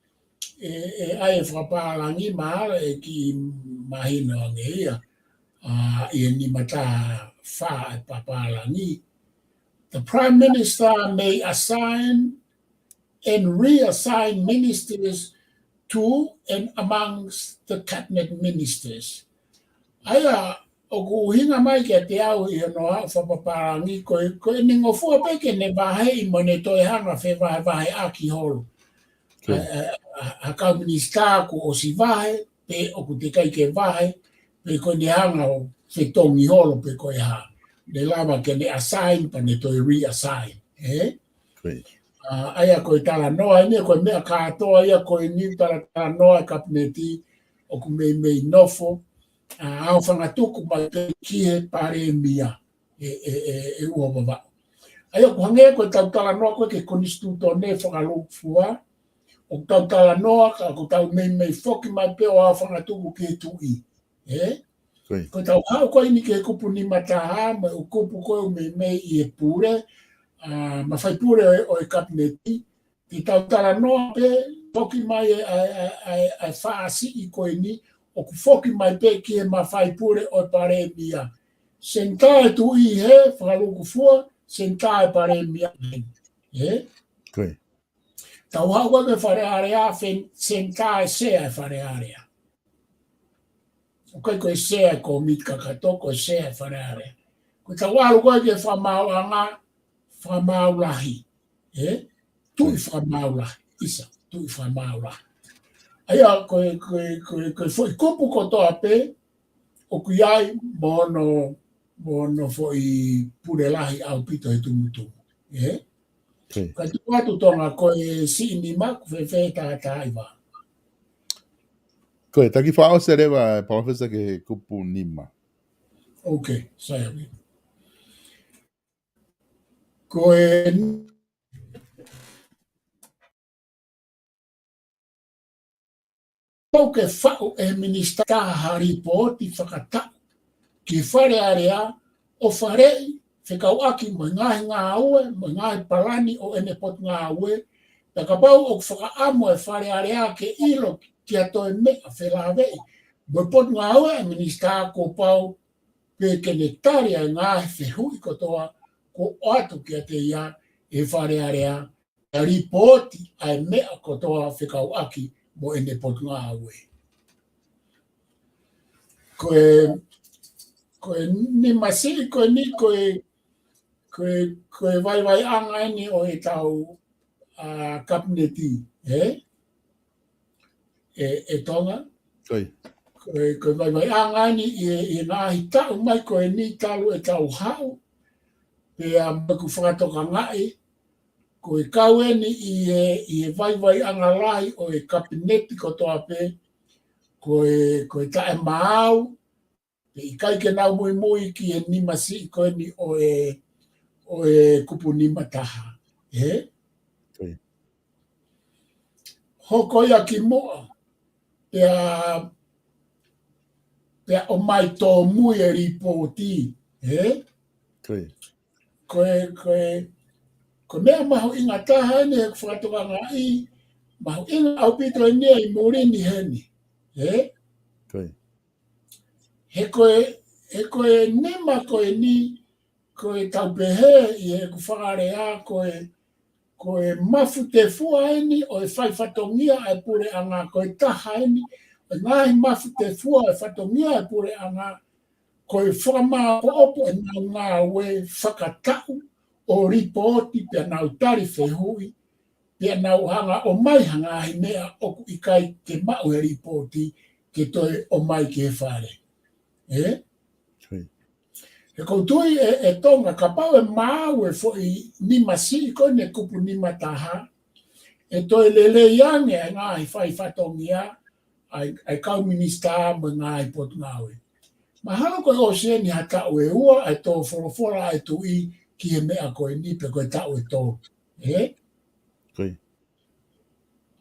ʻe, ʻe ʻai e fakapālangi mahalo ʻe kiʻi mahino ange ia. ʻA, ʻi he nima taha fā ʻa e fakapālangi. The Prime Minister may assign and reassign ministers to and amongst the cabinet ministers. ʻA ia, ʻoku ʻuhinga mai kiate au ʻi hono haʻu fakapālangi ko e, ko ʻene ngofua pē ke ne vaheʻi mo ne toe hanga fevahevaheʻaki holo. Ko ia. ʻA, ʻa, ʻa, ʻa e kau minisitā kuo ʻosi vahe, pe ʻoku teʻeki ai ke vahe, pe ko ʻene hanga ʻo fetongi holo pe ko e hā. Ne lava ke ne assign, pea ne toe reassign, ē? Ko ia. ʻA, ʻa ia ko e talanoa eni, ko e meʻa kātoa ia ko eni tala-, talanoa e kapineti, ʻoku meimei nofo, ʻa, ʻo fangatuku mai pē ki he palēmia, ʻe, ʻe, ʻe, ʻe ua vavau. ʻA ia ʻoku hangē ko e tau talanoa ko ē ki he konisitūtone fakalūkufua, ʻoku tau talanoa, ka ʻoku tau meimei foki mai pē ʻo ʻo fangatuku ki he tuʻi. Ē? Ko ia. Ko e tau haʻu ko eni ki he kupu nima taha, mo e ʻū kupu ko ē ʻoku meimei ʻi he pule, ʻa, mafai pule ʻo e, ʻo e kapineti, te tau talanoa pē, foki mai e, ʻa e, ʻa e, ʻa e, ʻa e fāsiʻi ko eni, ʻoku foki mai pē ki he mafai pule ʻo e palēmia. Senitā e tuʻi hē, fakalūkufua, senitā e palēmia hē. Ē? Ko ia. Tau haʻu ko ē ki he Fale Alea, fen-, senitā e sea e Fale Alea. ʻOku ʻikai ko e sea e kōmiti kakato, ko e sea e Fale Alea. Ko e tau ʻalu ko ē ki he fakamaauʻanga, fakamaau lahi. Ē? Tuʻi fakamaau lahi. ʻIsa, tuʻi fakamaau lahi. ʻA ia, ko e, ko e, ko e, ko e foʻi kupu kotoa pē, ʻoku ʻi ai mo hono, mo hono foʻi pule lahi ʻaupito he tumutumu. Ē? Kae tuku atu Tonga, ko e siʻi nima, ʻoku fēfē e tātāiva? Ko e taki fakaʻosi leva, Palōfesa, ki he kupu nima. Ok, sai ange. Ko e pau ke faʻu ʻe he minisitā ha lipooti fakataʻu ki Fale Alea ʻo faleʻi fekauʻaki mo e ngaahi ngāue, mo e ngaahi palani ʻo ʻene potungāue, pea kapau ʻoku fakaʻamu e Fale Alea ke ʻilo ki ha toe meʻa felāveʻi mo e potungāue ʻa e minisitā, kuo pau pē ke ne tali ʻa e ngaahi fehuʻi kotoa kuo ʻoatu kiate ia ʻe he Fale Alea, ʻa e lipooti ʻa e meʻa kotoa fekauʻaki mo ʻene potungāue. Ko e, ko e nima siʻi ko eni, ko e, ko e, ko e vaivaiʻanga eni ʻo ʻetau, ʻa, kapineti, ē? ʻE, ʻe Tonga. Ko e, ko e vaivaiʻanga eni ʻi he, ʻi he ngaahi taʻu mai ko eni talu ʻetau haʻu, pea mo ʻeku fakatokangaʻi, ko e kau eni ʻi he, ʻi he vaivaiʻanga lahi ʻo e kapineti kotoa pē, ko e, ko e taʻemaau, pe ʻikai ke nau muimui ki he nima siʻi ko eni ʻo e, ʻo e kupu nima taha. Ē? Hoko ia ki muʻa, pea, pea ʻomai tōmui e lipooti, ē? Ko e, ko e, ko e meʻa mahuʻinga taha eni ʻeku fakatokangaʻi, mahuʻinga ʻaupito eni ʻi muli ni heni, ē? He ko e, he ko e nima ko eni, ko e tau pehē ʻi heʻeku fakalea, ko e, ko e mafu tefua eni ʻo e fai fatongia ʻa e puleʻanga, ko e taha eni ʻo e ngaahi mafu tefua ʻo e fatongia ʻa e puleʻanga, ko e fakamāʻopoʻopo ʻenau ngāue fakataʻu ʻo lipooti pea nau tali fehuʻi, pea nau hanga ʻo ʻomai ha ngaahi meʻa ʻoku ʻikai ke maʻu he lipooti ke toe ʻomai ki he Fale. Ē? He ʻoku ou tui ʻe, ʻe Tonga, kapau ʻe maau e foʻi nima siʻi ko eni kupu nima taha, ʻe toe lelei ange ʻa e ngaahi fai fatongia ʻa e, ʻa e kau minisitā mo e ngaahi potungāue. Mahalo ko e ʻosi eni ha taʻu ʻe ua ʻa e tō folofola ʻa e tuʻi ki he meʻa ko eni pe ko e taʻu ʻe tolu. Ē?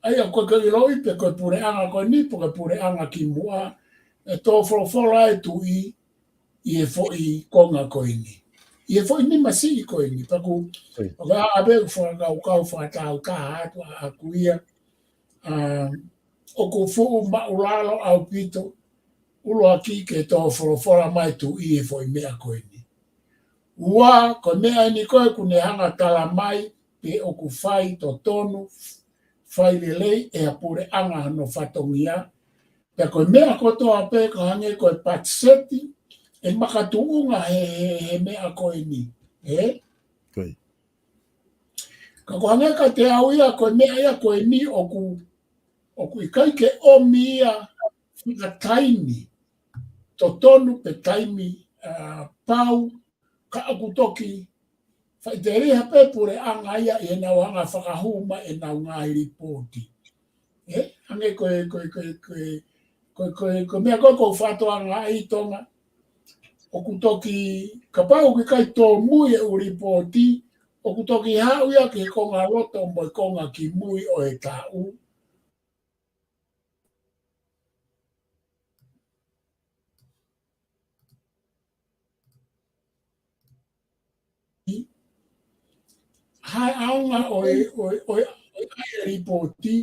ʻA ia ko e ke ʻiloʻi pe ko e puleʻanga ko eni, pe ko e puleʻanga ki muʻa, ʻe tō folofola ʻa e tuʻi ʻi he foʻi konga ko eni. ʻI he foʻi nima siʻi ko eni, pea ʻoku, ʻoku ʻa ʻave ʻeku fakakaukau fakatautaha atu ʻaʻaku ia, ʻa, ʻoku fuʻu māʻulalo ʻaupito, ʻuluaki ke tō folofola mai tuʻi he foʻi meʻa ko eni. Ua, ko e meʻa eni ko ē ʻoku ne hanga tala mai pe ʻoku fai totonu, fai lelei ʻe ha puleʻanga hono fatongia. Pea ko e meʻa kotoa pē ka hangē ko e patiseti, ʻe makatuʻunga he, he, he meʻa ko eni. Ē? Ka ko hangē ka te au ia ko e meʻa ia ko eni ʻoku, ʻoku ʻikai ke ʻomi ia fakataimi totonu pe taimi, ʻa, pau, ka ʻoku toki faʻiteliha pē puleʻanga ia ʻi heʻenau hanga fakahū mai ʻenau ngaahi lipooti. Ē, hangē ko e, ko e, ko e, ko e, ko e, ko e, ko e meʻa ko ē ʻoku ou fakatokangaʻi Tonga, ʻoku toki, kapau ʻoku ʻikai tōmui e ʻū lipooti, ʻoku toki haʻu ia ki he konga loto mo e konga kimui ʻo e taʻu. Hā e ʻaonga ʻo e, ʻo e, ʻo e, ʻo e ʻai e lipooti,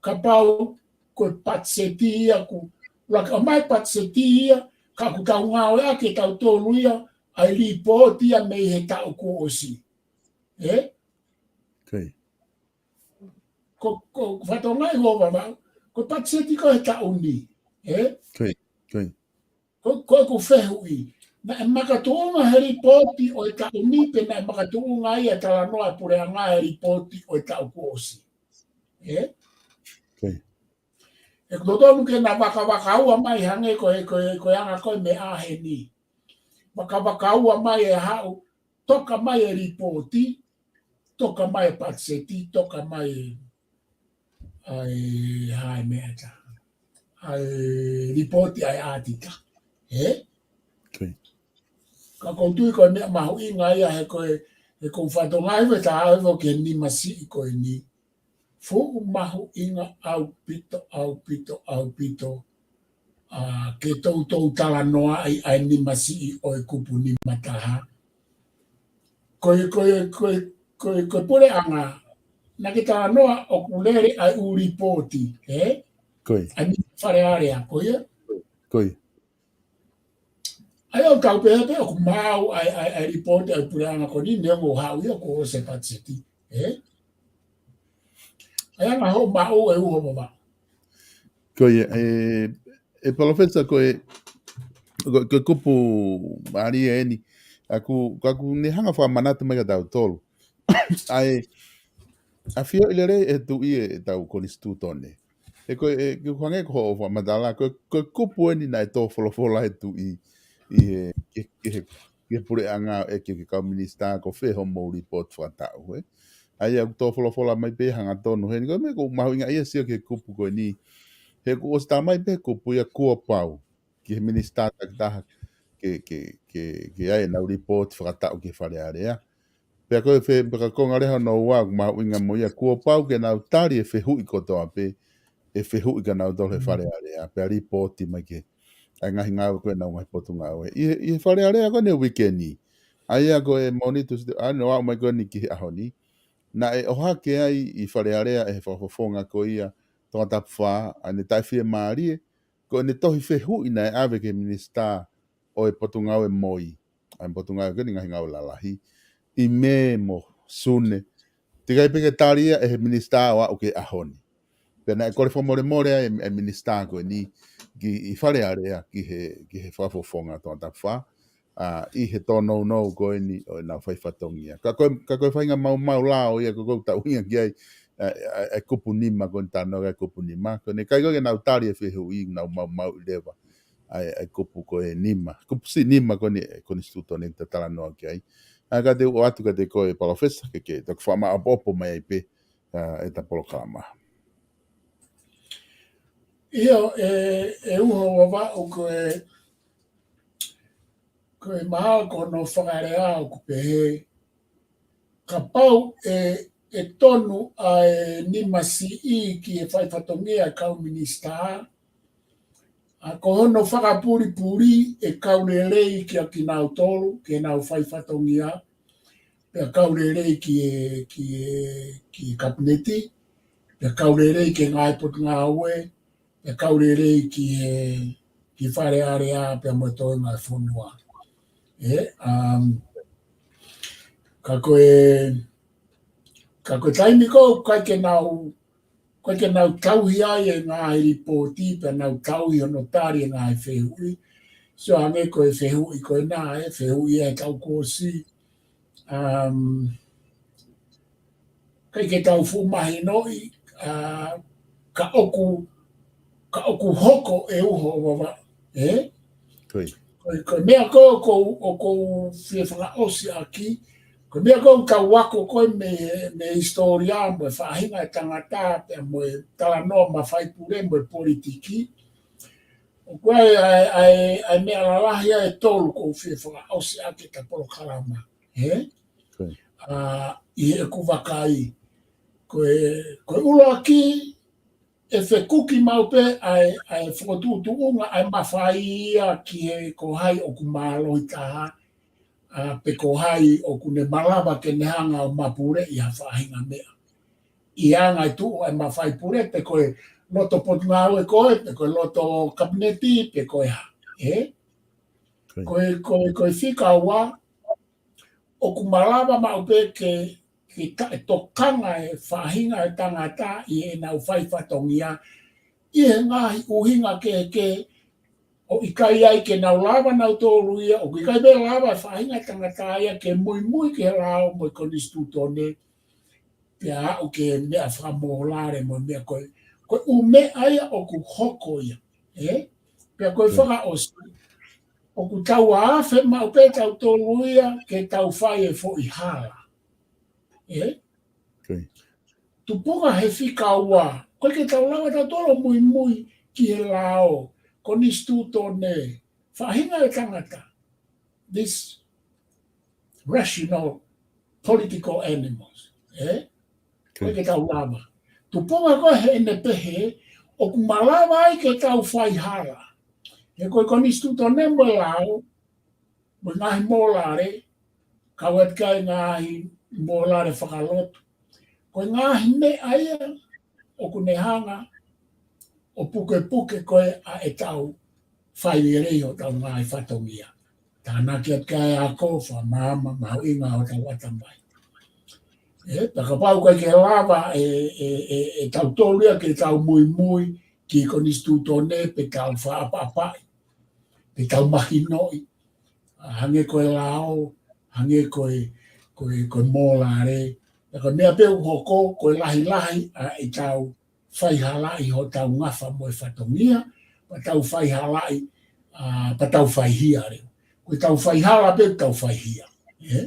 kapau ko e patiseti ia ʻoku, laka mai patiseti ia, ka ʻoku tau ngāueʻaki ʻe tautolu ia ʻa e lipooti ia mei he taʻu kuo ʻosi. Ē? Ko, ko, ko e fatongia ʻoku ou vavau, ko e patiseti ko ē he taʻu ni. Ē? Ko, ko ʻeku fehuʻi, naʻe makatuʻunga he lipooti ʻo e taʻu ni pe naʻe makatuʻunga ia e talanoa e puleʻanga he lipooti ʻo e taʻu kuo ʻosi? Ē? ʻOku totonu ke na vakavakaua mai hangē ko e, ko e, ko e anga ko ē meʻa heni. Vakavakaua mai e haʻu, toka mai e lipooti, toka mai e patiseti, toka mai ʻa e hā e meʻa ʻe taha, ʻa e lipooti ʻa e ʻaotita. Ē? Ka ʻoku ou tui ko e meʻa mahuʻinga ia he ko e, he ko e fatongia ʻe taha ʻe ʻoku ke nima siʻi ko eni. Fuʻu mahuʻinga ʻaupito, ʻaupito, ʻaupito. ʻA, ke toutou talanoaʻi ʻa e nima siʻi ʻo e kupu nima taha. Ko e, ko e, ko e, ko e, ko e puleʻanga, naʻa ke talanoa ʻoku lele ʻa e ʻū lipooti, ē? ʻA e nima Fale Alea, ko ia? ʻA ia ʻoku tau pehē pē ʻoku maʻu ʻa e, ʻa e, ʻa e lipooti ʻa e puleʻanga ko eni, neongo ʻoku haʻu ia kuo ʻosi e patiseti, ē? ʻA ia ngaahi hoʻo maʻu e uho mama. Ko ia, ē, ʻe Palōfesa ko e, ko, ko e kupu mālie eni, ʻa ʻoku, ka ʻoku ne hanga fakamanatu mai kia tautolu. ʻA e, ʻafioʻi lelei ʻe he Tuʻi ʻetau konisitūtone. He ko e, ʻoku hangē ko hoʻo fakamatala, ko e, ko e kupu eni naʻe tō folofola ʻe he Tuʻi, ʻi he, ke, ke, ke puleʻanga ʻo ʻeke ki he kau minisitā ko fē hoʻomou lipooti fakataʻu, ē? ʻA ia ʻoku tō folofola mai pē hangatonu heni, ko e meʻa ʻoku mahuʻinga ia sio ki he kupu ko eni. He ʻoku ʻosi tā mai pē kupu ia kuo pau ki he minisitā takitaha ke, ke, ke, ke ʻai ʻenau lipooti fakataʻu ki he Fale Alea. Pea ko e fē, pea ka ko e ngaahi lea hono ua ʻoku mahuʻinga mo ia kuo pau ke nau tali e fehuʻi kotoa pē, ʻe fehuʻi kia nautolu he Fale Alea, pea lipooti mai ki he, ʻa e ngaahi ngāue ko ē ʻenau ngaahi potungāue. ʻI he, ʻi he Fale Alea ko eni uike ni. ʻA ia ko e Mōnite, Tuesday, ʻa eni ʻo aʻu mai ko eni ki he ʻaho ni. Naʻe ʻohake ai ʻi Fale Alea ʻe he fakafofonga ko ia, Tongatapu Fā, ʻa ʻene taʻefiemālie, ko ʻene tohi fehuʻi naʻe ʻave ki he minisitā ʻo e potungāue MOI, ʻa e potungāue ko eni ngaahi ngāue lalahi, ʻi Mē mo Sune. Teʻeki ai pē ke tali ia ʻe he minisitā ʻo aʻu ki he ʻaho ni. Pea naʻe kole fakamolemole ai e, e minisitā ko eni ki, ʻi Fale Alea ki he, ki he fakafofonga Tongatapu Fā, ʻa, ʻi he tōnounou ko eni ʻo ʻenau fai fatongia. Ka ko e, ka ko e faʻahinga maumau lao ia ko ē ʻoku tau ʻuhinga ki ai, ʻa, ʻa, ʻa e kupu nima ko eni, talanoa ki he kupu nima. Ko ʻene ʻikai ko ē ke nau tali e fehuʻi, nau maumauʻi leva ʻa e, ʻa e kupu ko e nima. Kupu siʻi nima ko eni ʻo e konisitūtone ʻoku ta talanoa ki ai. ʻA, ka te u ʻoatu kiate koe Palōfesa ke, ke toki fakamāʻopoʻopo mai ai pē, ʻa, ʻeta polokalama. ʻIo, ʻe, ʻe uho Vavaʻu, ko e, ko e mahalo ko hono fakalea ʻoku pehē, kapau ʻe, ʻe tonu ʻa e nima siʻi ki he fai fatongia ʻa e kau minisitā, ʻa, ko hono fakapulipuli ʻe kau lelei kia kinautolu, ke nau fai fatongia, pea kau lelei ki he, ki he, ki he kapineti, pea kau lelei ki he ngaahi potungāue, pea kau lelei ki he, ki Fale Alea, pea mo e toenga e fonua. Ē, um, ka ko e, ka ko e taimi ko ē ʻoku ʻikai ke nau, ʻikai ke nau tauhi ai e ngaahi lipooti, pea nau tauhi hono tali e ngaahi fehuʻi. Sio ange ko e fehuʻi ko ena, ʻe fehuʻi ʻe he kau kosi. Um, ʻikai ke tau fuʻu mahinoʻi, ʻa, ka ʻoku, ka ʻoku hoko ʻe uho Vavaʻu, ē? Ko e, ko e meʻa ko ē ʻoku ou, ʻoku ou fie fakaʻosi ʻaki, ko e meʻa ko ē ʻoku tau ako ko ē mei, mei he hisitōlia mo e faʻahinga e tangata, pea mo e talanoa mafai pule mo e politiki. ʻOku ʻi ai, ʻa e, ʻa e, ʻa e meʻa lalahi ʻe tolu ʻoku ou fie fakaʻosi ʻaki ʻeta polokalama, ē? ʻA, ʻi heʻeku vakai. Ko e, ko e ʻuluaki, ʻe fekuki maʻu pē ʻa e, ʻa e fokotuʻutuʻunga ʻa e mafai ia ki he ko hai ʻoku mālohi taha, ʻa, pe ko hai ʻoku ne malava ke ne hanga ʻo mapuleʻi ha faʻahinga meʻa. ʻI he anga e tuʻu ʻa e mafai pule, pe ko e loto potungāue ko ē, pe ko e loto kapineti, pe ko e hā. Ē? Ko e, ko e, ko e fika ua, ʻoku malava maʻu pē ke, ke taʻetokanga e faʻahinga e tangata ʻi heʻenau fai fatongia, ʻi he ngaahi ʻuhinga kehekehe, ʻo ʻikai ai ke nau lava nautolu ia, ʻoku ʻikai pē lava e faʻahinga e tangata ia ke muimui ki he lao mo e konisitūtone, pea aʻu ki he meʻa fakamōlale mo e meʻa ko ē, ko e ʻū meʻa ia ʻoku hoko ia, ē? Pea ko e fakaʻosi, ʻoku tau afe maʻu pē tautolu ia ke tau fai e foʻi hala. Ē? Tupunga he fika ua, ʻoku ʻikai ke tau lava tautolu ʻo muimui ki he lao, konisitūtone, faʻahinga ʻo e tangata. This rational political animals. ʻE? ʻOku ʻikai ke tau lava. Tupunga ko ē heʻene pehē, ʻoku malava ai ke tau faihala. He ko e konisitūtone mo e lao, mo e ngaahi mōlale, kau atu ki ai e ngaahi mōlale fakalotu. Ko e ngaahi meʻa ia ʻoku ne hanga ʻo pukepuke ko ē ʻa ʻetau fai lelei hotau ngaahi fatongia. Tānaki atu ki ai e ako, fakamaama, mahuʻinga hotau ʻatamai. ʻE, pea kapau ʻoku ʻikai ke lava ʻe, ʻe, ʻe, ʻe tautolu ia ke tau muimui ki he konisitūtone pe tau fakaʻapaʻapaʻi, pe tau mahinoʻi. ʻA, hangē ko e lao, hangē ko e, ko e, ko e mōlale. Pea ko e meʻa pē ʻoku hoko, ko e lahilahi ʻa ʻetau faihalaʻi hotau ngafa mo e fatongia, pea tau faihalaʻi, ʻa, pea tau faihia leva. Ko ʻetau faihala pē ʻoku tau faihia. ʻE?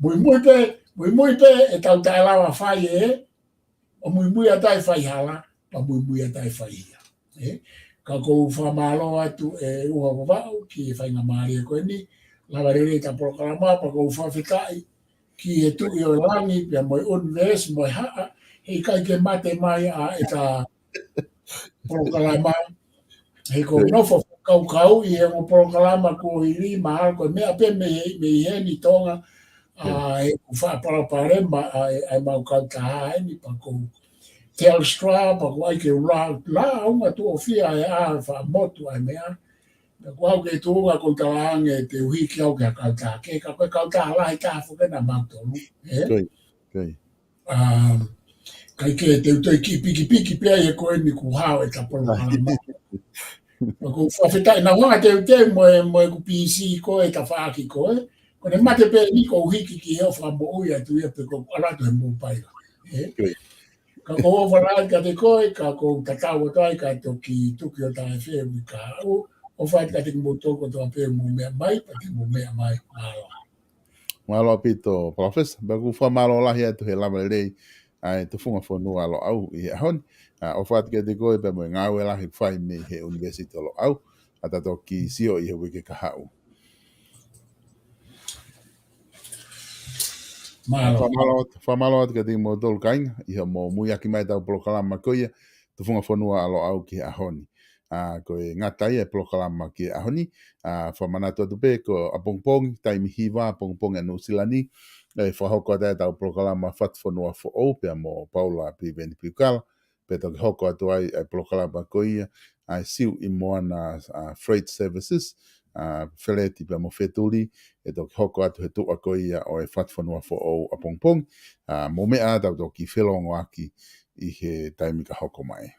Muimui pē, muimui pē ʻetau taʻelava fai ē, ʻo muimui atu ai e faihala, pea muimui atu ai e faihia. ʻE? Ka ʻoku ou fakamālō atu ʻe ʻUha Vavaʻu ki he faingamālie ko eni, lava lelei ʻeta polokalama, pea ʻoku ou fakafetaʻi ki he Tuʻi ʻo Langi, pea mo e ʻunivēsi, mo e haʻa, heʻikai ke mate mai ʻa ʻeta polokalama. He ʻoku ou nofo fakakaukauʻi he ongo polokalama kuo hili, mahalo ko e meʻa pē mei, mei heni Tonga, ʻa, he ʻoku faʻa palopalema ʻa e, ʻa e mau kautaha eni, pea ko Telstra, pea ʻoku ʻai ke u lāunga tuʻo fiha ʻa e ʻa e faʻa motu ʻa e meʻa. Pea ʻoku ou ke tuʻunga ʻoku ou talaange te u hiki au ki ha kautaha kehe, ka ko e kautaha lahi taha foki ena mautolu. ʻE? ʻA, ʻikai ke te u toe kiʻi pikipiki pē ia ko eni kuo hao ʻeta polokalama. Pea ʻoku ou fakafetaʻi naʻa ʻoku teuteu mo e, mo ʻeku P C ko e tafaʻaki ko ē. Ko ʻene mate pē eni ʻoku ou hiki ki he ʻofa moʻui atu ia pe ʻoku ala atu he mōpaila. ʻE? Ka ʻoku ou ʻofa lahi kiate koe, ka ʻoku ou tatau atu ai ka toki tuki ʻo taʻe fē ui ka u. ʻOfa atu kiate kimoutolu kotoa pē mou meʻa mai, pea te mou meʻa mai. Mālō. Mālō ʻaupito, Palōfesa. Pea ʻoku ou fakamālō lahi atu he lava lelei ʻa e tufunga fonua ʻa Loʻau ʻi he ʻaho ni. ʻA, ʻofa atu kiate koe pea mo e ngāue lahi ʻoku fai mei he ʻUnivēsiti ʻo Loʻau. ʻA ta toki sio ʻi he uike kahaʻu. Mālō. Fakamālō atu, fakamālō atu kiate kimoutolu kāinga, ʻi hoʻomou muiaki mai ʻetau polokalama ko ia, tufunga fonua ʻa Loʻau ki he ʻaho ni. ʻA, ko e ngata ia e polokalama ki he ʻaho ni, ʻa, fakamanatu atu pē ko ʻapongipongi, taimi hiva ʻapongipongi ʻa Nuʻusila ni, ʻe fakahoko atu ai ʻetau polokalama Fatu Fonua Foʻou pea mo Paula Piveni Piukala, pea toki hoko atu ai e polokalama ko ia ʻa e Siuʻi Moana, ʻa, Freight Services, ʻa, Feleti pea mo Fetuli, ʻe toki hoko atu he tuʻa ko ia ʻo e Fatu Fonua Foʻou ʻapongipongi, ʻa, mou meʻa ā tau toki felōngoaki ʻi he taimi ka hoko mai.